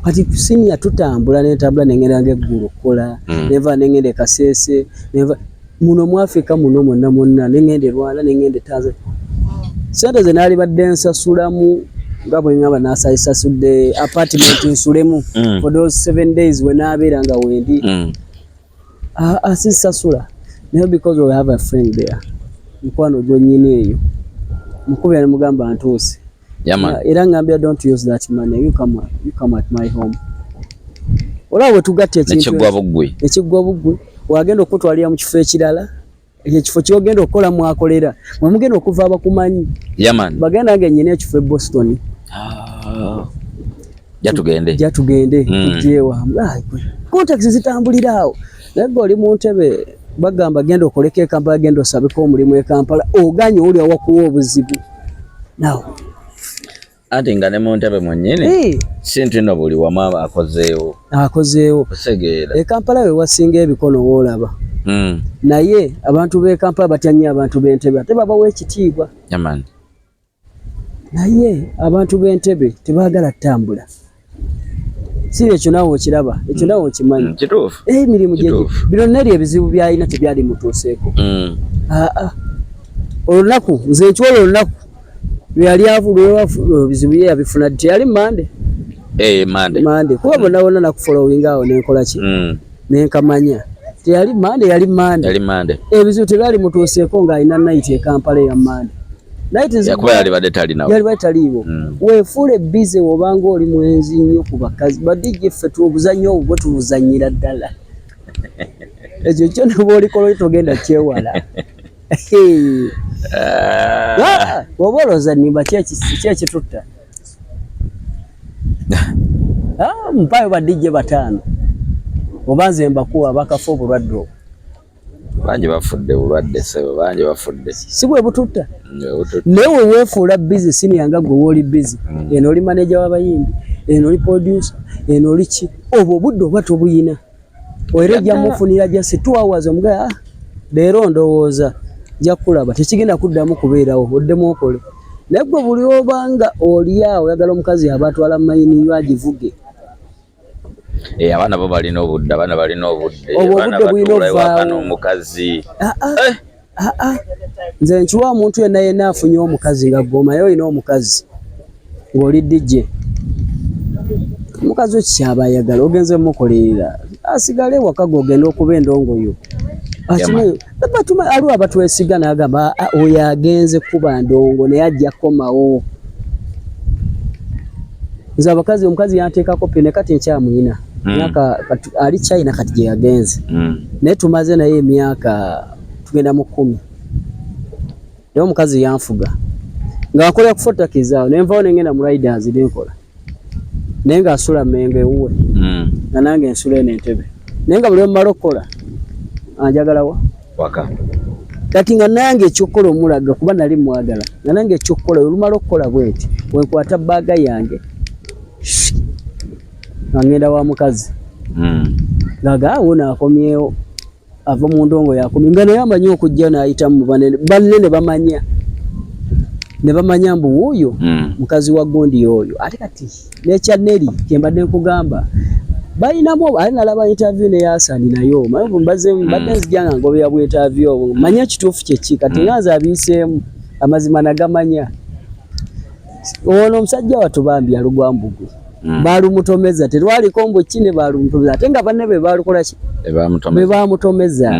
Kati senior tutambula nentambula nengenda ng'eggulu okukola neva nengenda e Kasese, neva muno mu Africa muno mwonna mwonna, nengenda e Rwanda, nengenda e Tanzania. Sente ze naalibadde nsasulamu nga bwe ngamba nasasudde apartment nsulemu for those 7 days we naabeera nga wendi. Ah, ah, sisasula, naye because we have a friend there, mukwano gwennyini eyo, mukubira ne mugamba ntuuse. Yeah, man. Era ngambira, "Don't use that money, you come at my home." Olaba bwe tugatta ekintu. Nekiggwa buggwi. Ekiggwa buggwi, wagenda okutwalira mu kifo ekirala, ekyo ekifo kyogenda okukola mwakolera mwe mugenda okuva abakumanyi. Yeah, man. Bagenda nga nnyina ekifo e Boston. Ah. Ja tugende. Ja tugende. Tujjeewa. Ah, contacts zitambulira awo, naye gwe oli mu ntebe, bagamba genda okoleko e Kampala, genda osabeko omulimu e Kampala, oganye, oli awakuwa obuzibu now. Anti nga ne mu ntebe mwennyini si nti nno buli wamu aba akozeewo. Akozeewo. Osegeera. E Kampala we wasinga ebikono woolaba. Naye abantu b'e Kampala batya nnyo abantu b'Entebe, ate babawa ekitiibwa. Yeah, man. Naye abantu b'Entebe tebaagala ttambula. Si ekyo naawe okiraba, ekyo naawe okimanyi. Kituufu. Emirimu gye Kituufu. bino neri ebizibu byalina tebyali mutuuseeko. Aa, olunaku nze nkiwola, olunaku lwe yali avu ebizibu ye yabifuna teyali Mande. Eh, Mande. Mande, kuba bonna bonna nakufollowinga awo nenkola ki, nenkamanya teyali Mande, yali Mande. Yali Mande. Ebizibu tebyali mutuuseeko ng'alina night e Kampala eya Mande night. Yakuba yali badde talinawo. Yali badde taliiwo. Weefuule busy obanga oli mwenzi nnyo ku bakazi ba DJ. Ffe tubuzannyo obwo bwe tubuzannyira ddala, ekyo kyo ne bw'olikola oli togenda kyewala. Ah. Ah, bw'oba olowooza nnimba, ki ekitutta? Ah, mpaayo ba DJ bataano oba nze mbakuwa bakafa obulwadde obwo. Bangi bafudde bulwadde, ssebo, bangi bafudde. Si bwe bututta? Bututta. Naye we weefuula busy senior, nga gwe wooli busy, eno oli manager w'abayimbi, eno oli producer, eno oli ki, obwo obudde oba tobuyina, era ojja mufunira just 2 hours omugaa, "Ah, leero ndowooza nja kulaba tekigenda kuddamu kubeerawo, oddemu okole." Naye gwe buli obanga oli awo oyagala omukazi aba atwala mayini yo agivuge. Eh, abaana bo balina obudde, abaana balina obudde. Obwo Abaana obudde bulina batuula ewaka ovaawo. n'omukazi. Ah, ah. Ah, ah. Nze nkiwa omuntu yenna yenna afunye omukazi nga gwe omaye olina omukazi ng'oli DJ, omukazi oki kyaba ayagala ogenze mukolerera asigale ewaka, gwe ogenda okuba endongoyo. Akimanyi aliwo abatwesiga n'agamba, "Ah, oyo agenze kuba ndongo naye ajja kukomawo." Nze abakazi, omukazi yanteekako pin, kati nkyamuyina. Myaka kati ali China kati gye yagenze. Naye tumaze naye emyaka tugenda mu 10, naye omukazi yanfuga nga akolera ku Fortakis awo, nenvawo nengenda mu Riders nenkola, naye ng'asula Mengo ewuwe, nga nange nsula eno Entebe, naye nga buli lwemmala okukola anjagalawa. Waka. Kati nga nange ekyokukola omulaga kuba nali mwagala, nga nange ekyokukola olumala okukola bweti wenkwata bag yange nga ngenda wa mukazi. Ngaga awo naakomyewo ava mu ndongo yakomye, nga naye amanyi okujja n'ayitamu mu banene banne ne bamanya, ne bamanya mbu wuuyo mukazi wa gundi oyo. Ate kati nekya Neri kyembadde nkugamba, balinamu ate nalaba interview ne Yasani nayo manyi mbaze mbadde nzija nga ngobera bu interview obwo manye ekituufu kyeki. Kati nga nze abiyiseemu amazima nagamanya, ono omusajja wattu bambi alugwa mbugwe. Balumutomeza terwaliko mbu ki ne balumutomeza, ate nga banne be balukola ki, be Bamutomeza. Bamutomeza.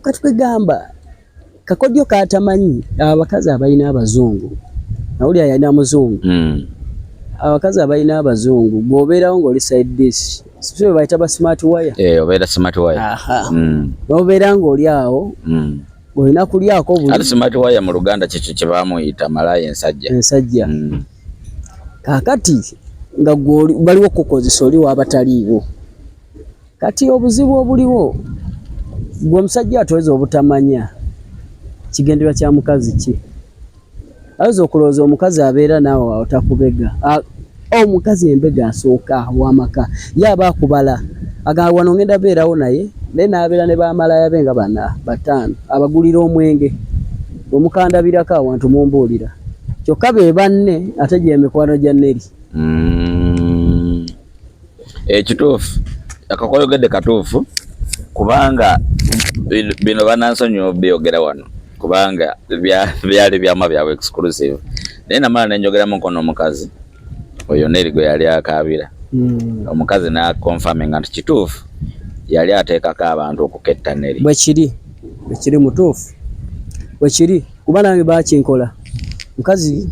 Kati kwegamba kakodyo katamanyi abakazi abalina abazungu, nawulira yalina muzungu. Abakazi abalina abazungu bw'obeerawo ng'oli side dish, si be bayita ba smart wire? Eh, obeera smart wire. Aha. N'obeera ng'oli awo olina kulyako Ate buli smart wire mu Luganda kikyo kye bamuyita malaaya ensajja. Ensajja. Kaakati nga gwe baliwo kukozesa oli waabataliiwo. Kati obuzibu obuliwo, gwe omusajja atweza obutamanya kigendererwa kya mukazi ki, ayinza okulowooza omukazi abeera naawe awo takubega. Omukazi embega asooka wamaka ye aba akubala, agamba wano ngenda beerawo naye, naye n'abeera ne bamalaaya be nga bana bataano abagulira omwenge. Bwemukandabirako awantu mumbuulira. Kyokka be banne ate gy'emikwano gya Neri. Ekituufu akakoyogedde katuufu, kubanga bino banansonyiwa byogera wano, kubanga byali byama byabwe exclusive. Naye namala nenjogeramu nkono omukazi oyo Neri gwe yali akaabira. Omukazi n'aconfirminga nti kituufu, yali ateekako abantu okuketta Neri. Bwekiri, bwekiri, mutuufu, bwekiri, kuba nange bakinkola. Mukazi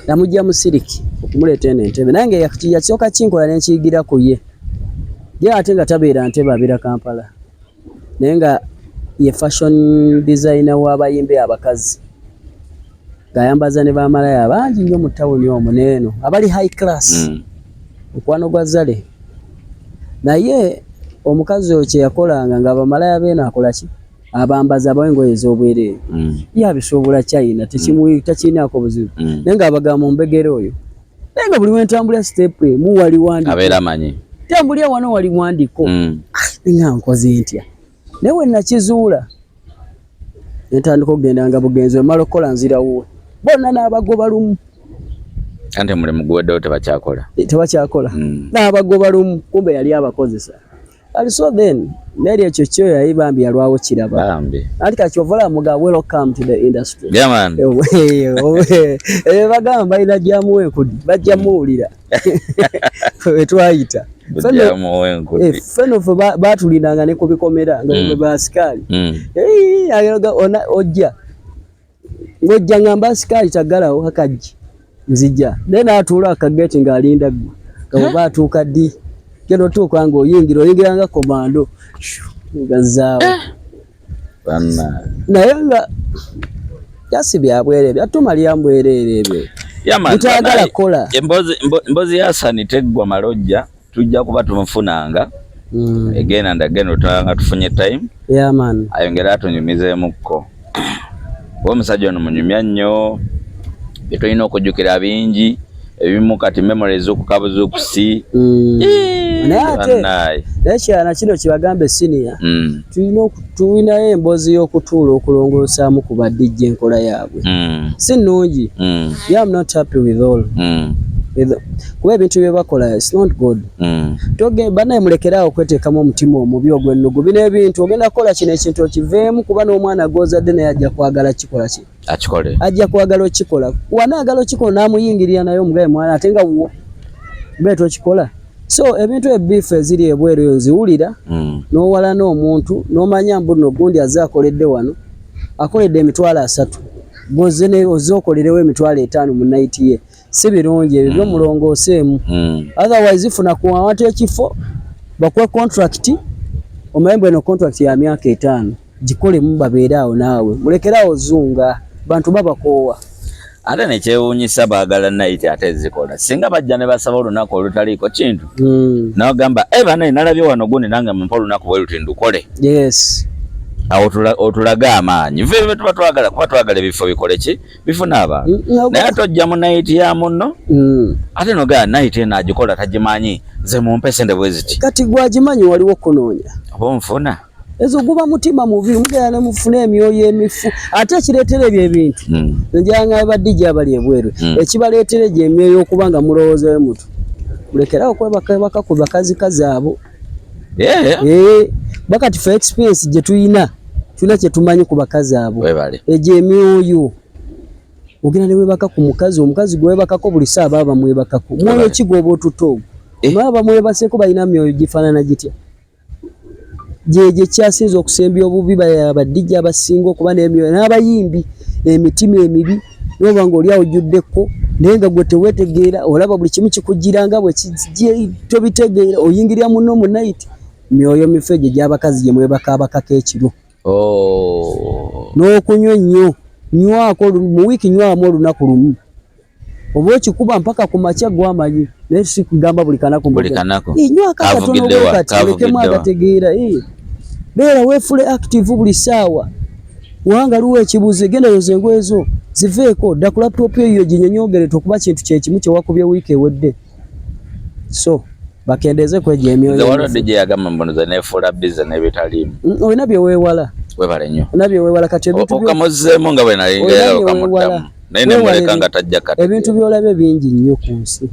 namujja mu siriki okumuleeta eno Entebe, naye nga yakisooka kinkola nenkiyigira ku ye. Ye ate nga tabeera Ntebe, abeera Kampala, naye nga ye fashion designer w'abayimbi abakazi, ng'ayambaza ne bamalaya bangi nnyo mu tawuni omwo n'eno abali high class. Mukwano gwa Zale. Naye omukazi oyo kye yakolanga, nga abamalaya beeno akola ki? Abambaza, abawa engoye ez'obwereere. Ye abisuubula China, tekirinaako buzibu. Naye ng'abagamba mumbegere oyo, naye nga buli wentambula step emu wali wandiko. Abeera amanyi. Tambulira wano wali wandiko. Nga nkoze ntya? Naye we nakizuula, nentandika okugenda nga bugenzi, wemala okukola nzira wuwe, bonna n'abagoba lumu. Anti omulimu guweddewo, tebakyakola. Tebakyakola. N'abagoba lumu, kumbe yali abakozesa. And so then neri ekyo kyo yali bambi yalwawo kiraba. Bambi. Anti kati kyova muga welcome to the industry. Yeah, man. Bagamba balina jamuwa enkudi, bajja muwulira wetwayita. Jamuwa enkudi. Ffeno ffe batulindanga ne ku bikomera nga bwe basikaali. Ojja ng'ojja ngamba asikaali taggalawo akaggi, nzija, naye n'atuula akageti ng'alinda ggwe, nga bw'oba atuuka ddi, genda otuuka ng'oyingira, oyingira nga komando ngazzaawo. Banna. Naye nga jasi byabwereere, byatumalira mbwereere ebyo. Yeah, man, Mutayagala banaye, kukola. Emboozi ya Hassan teggwa malojja, tujja kuba tumufunanga again and again, otulaba nga tufunye time. Yeah, man. Ayongere atunyumizeemukko, kuba omusajja ono munyumya nnyo, bye tulina okujjukira bingi ebimu kati memories okukabuzukusi. Naye ate Bannaye. Naye kyana kino kibagambe senior, tulinayo emboozi y'okutuula okulongoosaamu ku ba DJ enkola yaabwe si nnungi. Yeah, I'm not happy with all kuba ebintu bye bakola, it's not good. Toge banaye, mulekeraawo okweteekamu omutima omubi ogw'ennugu. Bino ebintu ogenda kukola kino ekintu okiveemu, kuba n'omwana gw'ozadde naye ajja kwagala kikola ki? Akikole. Ajja kwagala okikola. Wanaagala okikola n'amuyingirira, naye omugaye mwana ate nga wuwo mbe tokikola. So ebintu ebiifu eziri ebweru eyo nziwulira. N'owalana omuntu n'omanya mbu nno gundi azze akoledde wano, akoledde 300,000, gw'ozze ozze okolerewo 50,000 mu night ye. Si birungi ebyo byo, mulongooseemu. Otherwise funa ku awantu ekifo bakuwe contract, omanye mbu eno contract ya myaka 5, gikolemu, babeere awo naawe. Mulekere awo zunga, bantu babakoowa. Ate nekyewuunyisa, baagala night ate zikola, singa bajja ne basaba olunaku olutaliiko kintu, nagamba, e banaye, nalabye wano gundi, nange mumpa olunaku bwe luti ndukole. Awo otulage amaanyi, fe bye tuba twagala, kuba twagala ebifo bikole ki? Bifuna abantu. Naye ate ojja mu night ya munno, ate nogaa night eno agikola tagimanyi, nze mumpe sente bwe ziti. Kati gwagimanyi, waliwo okunoonya. Oba onfuna. Ezo guba mutima mubi, mugenda ne mufuna emyoyo emifu. Ate ekireetera ebyo ebintu, njanga ba DJ abali ebweru, ekibaleetera egyo emyoyo okuba nga mulowoozayo mutu, mulekerawo okwebakebaka ku bakazikazi abo. Bakati fe experience gye tuyina, tulina kye tumanyi ku bakazi abo. Webale. Egyo emyoyo, ogenda ne webaka ku mukazi, omukazi gwebakako buli ssaawa baba bamwebakako, mwoyo ki gwoba otutte ogwo? Baba bamwebaseeko, balina myoyo gifaanana gitya? Gyegyo ekyasinza okusembya obubi, ba DJ abasinga okuba n'emyoyo n'abayimbi emitima emibi, noba nga oli awo ojjuddeko, naye nga gwe teweetegeera, olaba buli kimu kikujjira nga bwe kijje, tobitegeera, oyingirira munno mu night. Myoyo mifu egyo egy'abakazi gye mwebakaabakako ekiro. N'okunywa ennyo, nywako mu wiiki, nywamu olunaku lumu oba okikuba mpaka ku makya, gwamanyi, naye si kugamba buli kanaku. Buli kanaku. Nywako akatono. Kavugiddewa, Bwe kati olekemu. Kavugiddewa. Agategeera, beera weefule active buli ssaawa, wanga luwa ekibuuzo, genda yoza engoye zo ziveeko, dda ku laptop eyo ginyonyogere, tokuba kintu kyekimu kyewakubye wiiki ewedde. So bakendeeze kwegyo emyoyo Nze waliwo emifu. DJ yagamba mbu nze neefuula busy n'ebitaliimu. Olina bye weewala. Webale nnyo. Olabye weewala kati ebintu Okamuzeemu nga bwe nalinga okamuddamu. Naye ne muleka nga tajja kati. Ebintu by'olabye bingi nnyo ku nsi.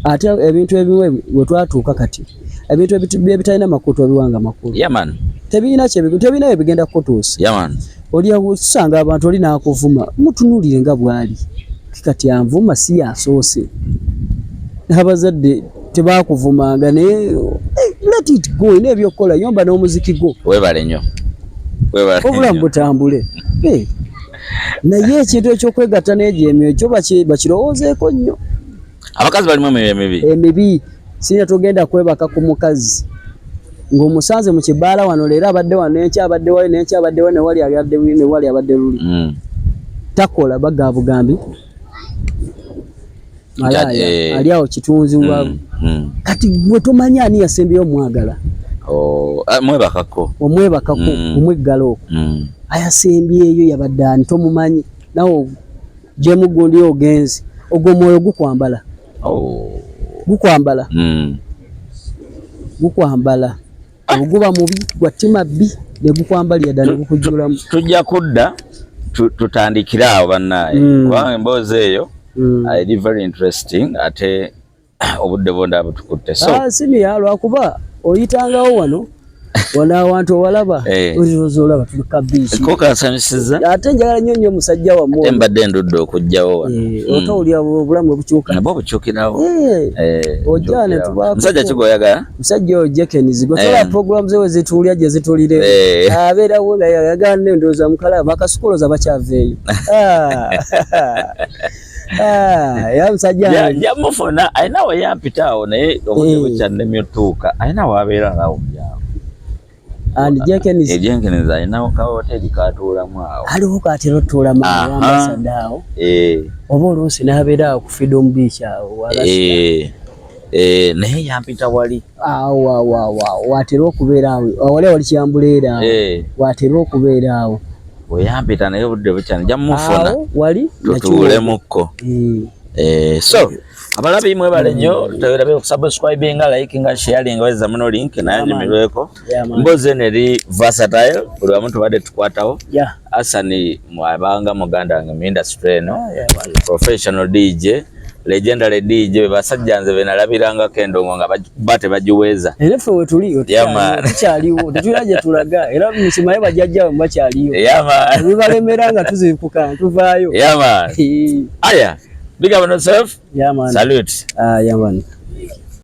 Ate ebintu ebiwe we twatuuka kati ebintu ebitalina makulu twabiwanga makulu. Yeah man. Tebirina tebirina bigenda kukutuusa. Yeah man. Oli osanga abantu oli n'akuvuma mutunuulire nga bw'ali. Kati anvuma si yasoose. Abazadde tebakuvumanga naye let it go, olina ebyokukola, yomba n'omuziki gwo. Webale nnyo. Webale. Obulamu butambule. Naye ekintu ekyokwegatta n'egyo emyoyo kyo bakirowoozeeko nnyo. Abakazi balimu emyoyo emibi. Emibi. Sina togenda kwebaka ku mukazi ng'omusanze mu kibaala wano leero abadde wano n'enkya abadde wali n'enkya abadde wali newali abadde newali abadde luli. Takola baga bugambi. Malaaya ali awo kitunzi wa kati gwe tomanyi ani yasembyeyo omwagala. Oh, mwebakako. Omwebakako, omweggala okwo. Ayasembyeyo yabadde ani tomumanyi. Nawe gyemugundi ogenzi ogwo omwoyo gukwambala. Gukwambala. Gukwambala. Oguba mubi gwa ttima bbi ne gukwambalira ddala ne gukujjulamu. Tujja kudda tutandikire awo bannaaye kubanga emboozi eyo eri very interesting ate obudde bwonda butukutte. So siniya lwakuba oyitangawo wano wano awantu owalaba olowooza olaba tuli kabiisi. Ko kansanyusiza. Ate njagala nnyo nnyo musajja wammwe. Ate mbadde ndudde okujjawo wano. Otawulira obulamu obukyuka. Nabwo bukyukirawo. Ojja ne tubaako. Musajja ki gw'oyagala? Musajja oyo Jenkins gwe tola program ze we zituulya gye zituulire. Abeerawo nga yagala nne ndowooza mukalaba bakasukoloza bakyaveeyo. Ya musajja. Yamufuna alina we yampita awo naye obudde bukyannemye otuuka alina w'abeera ng'awo mu byalo. And Jenkins. Jenkins alinawo ka hoteri katuulamu awo. Aliwo katera otuulamu awo ambassador awo. Oba oluusi n'abeera awo ku Freedom Beach awo. Naye yampita wali. Awo awo awo awo watera okubeera awo. Wali awali kyambuleera awo. Watera okubeera awo. We yampita naye obudde bukyana nja mufuna. Awo wali tutuulemukko. So abalabi mwebale nnyo tewerabe okusubscribinga, likinga, sharinga, weza muno link naye nyimirweko. Mboozi eno eri versatile buli wamu tubadde tukwatawo. Hassan abanga muganda wange mu industry eno, professional DJ, legendary DJ, basajja nze be nalabirangako endongo nga ba tebagiweeza. Era ffe we tuli tukyaliwo, tetulina gye tulaga, era mukimanyi bajjajja bamwe bakyaliyo. Bibalemera nga tuzibuka tuvaayo. Aya, big up on yourself. Yeah, man. Salute. Yeah, man.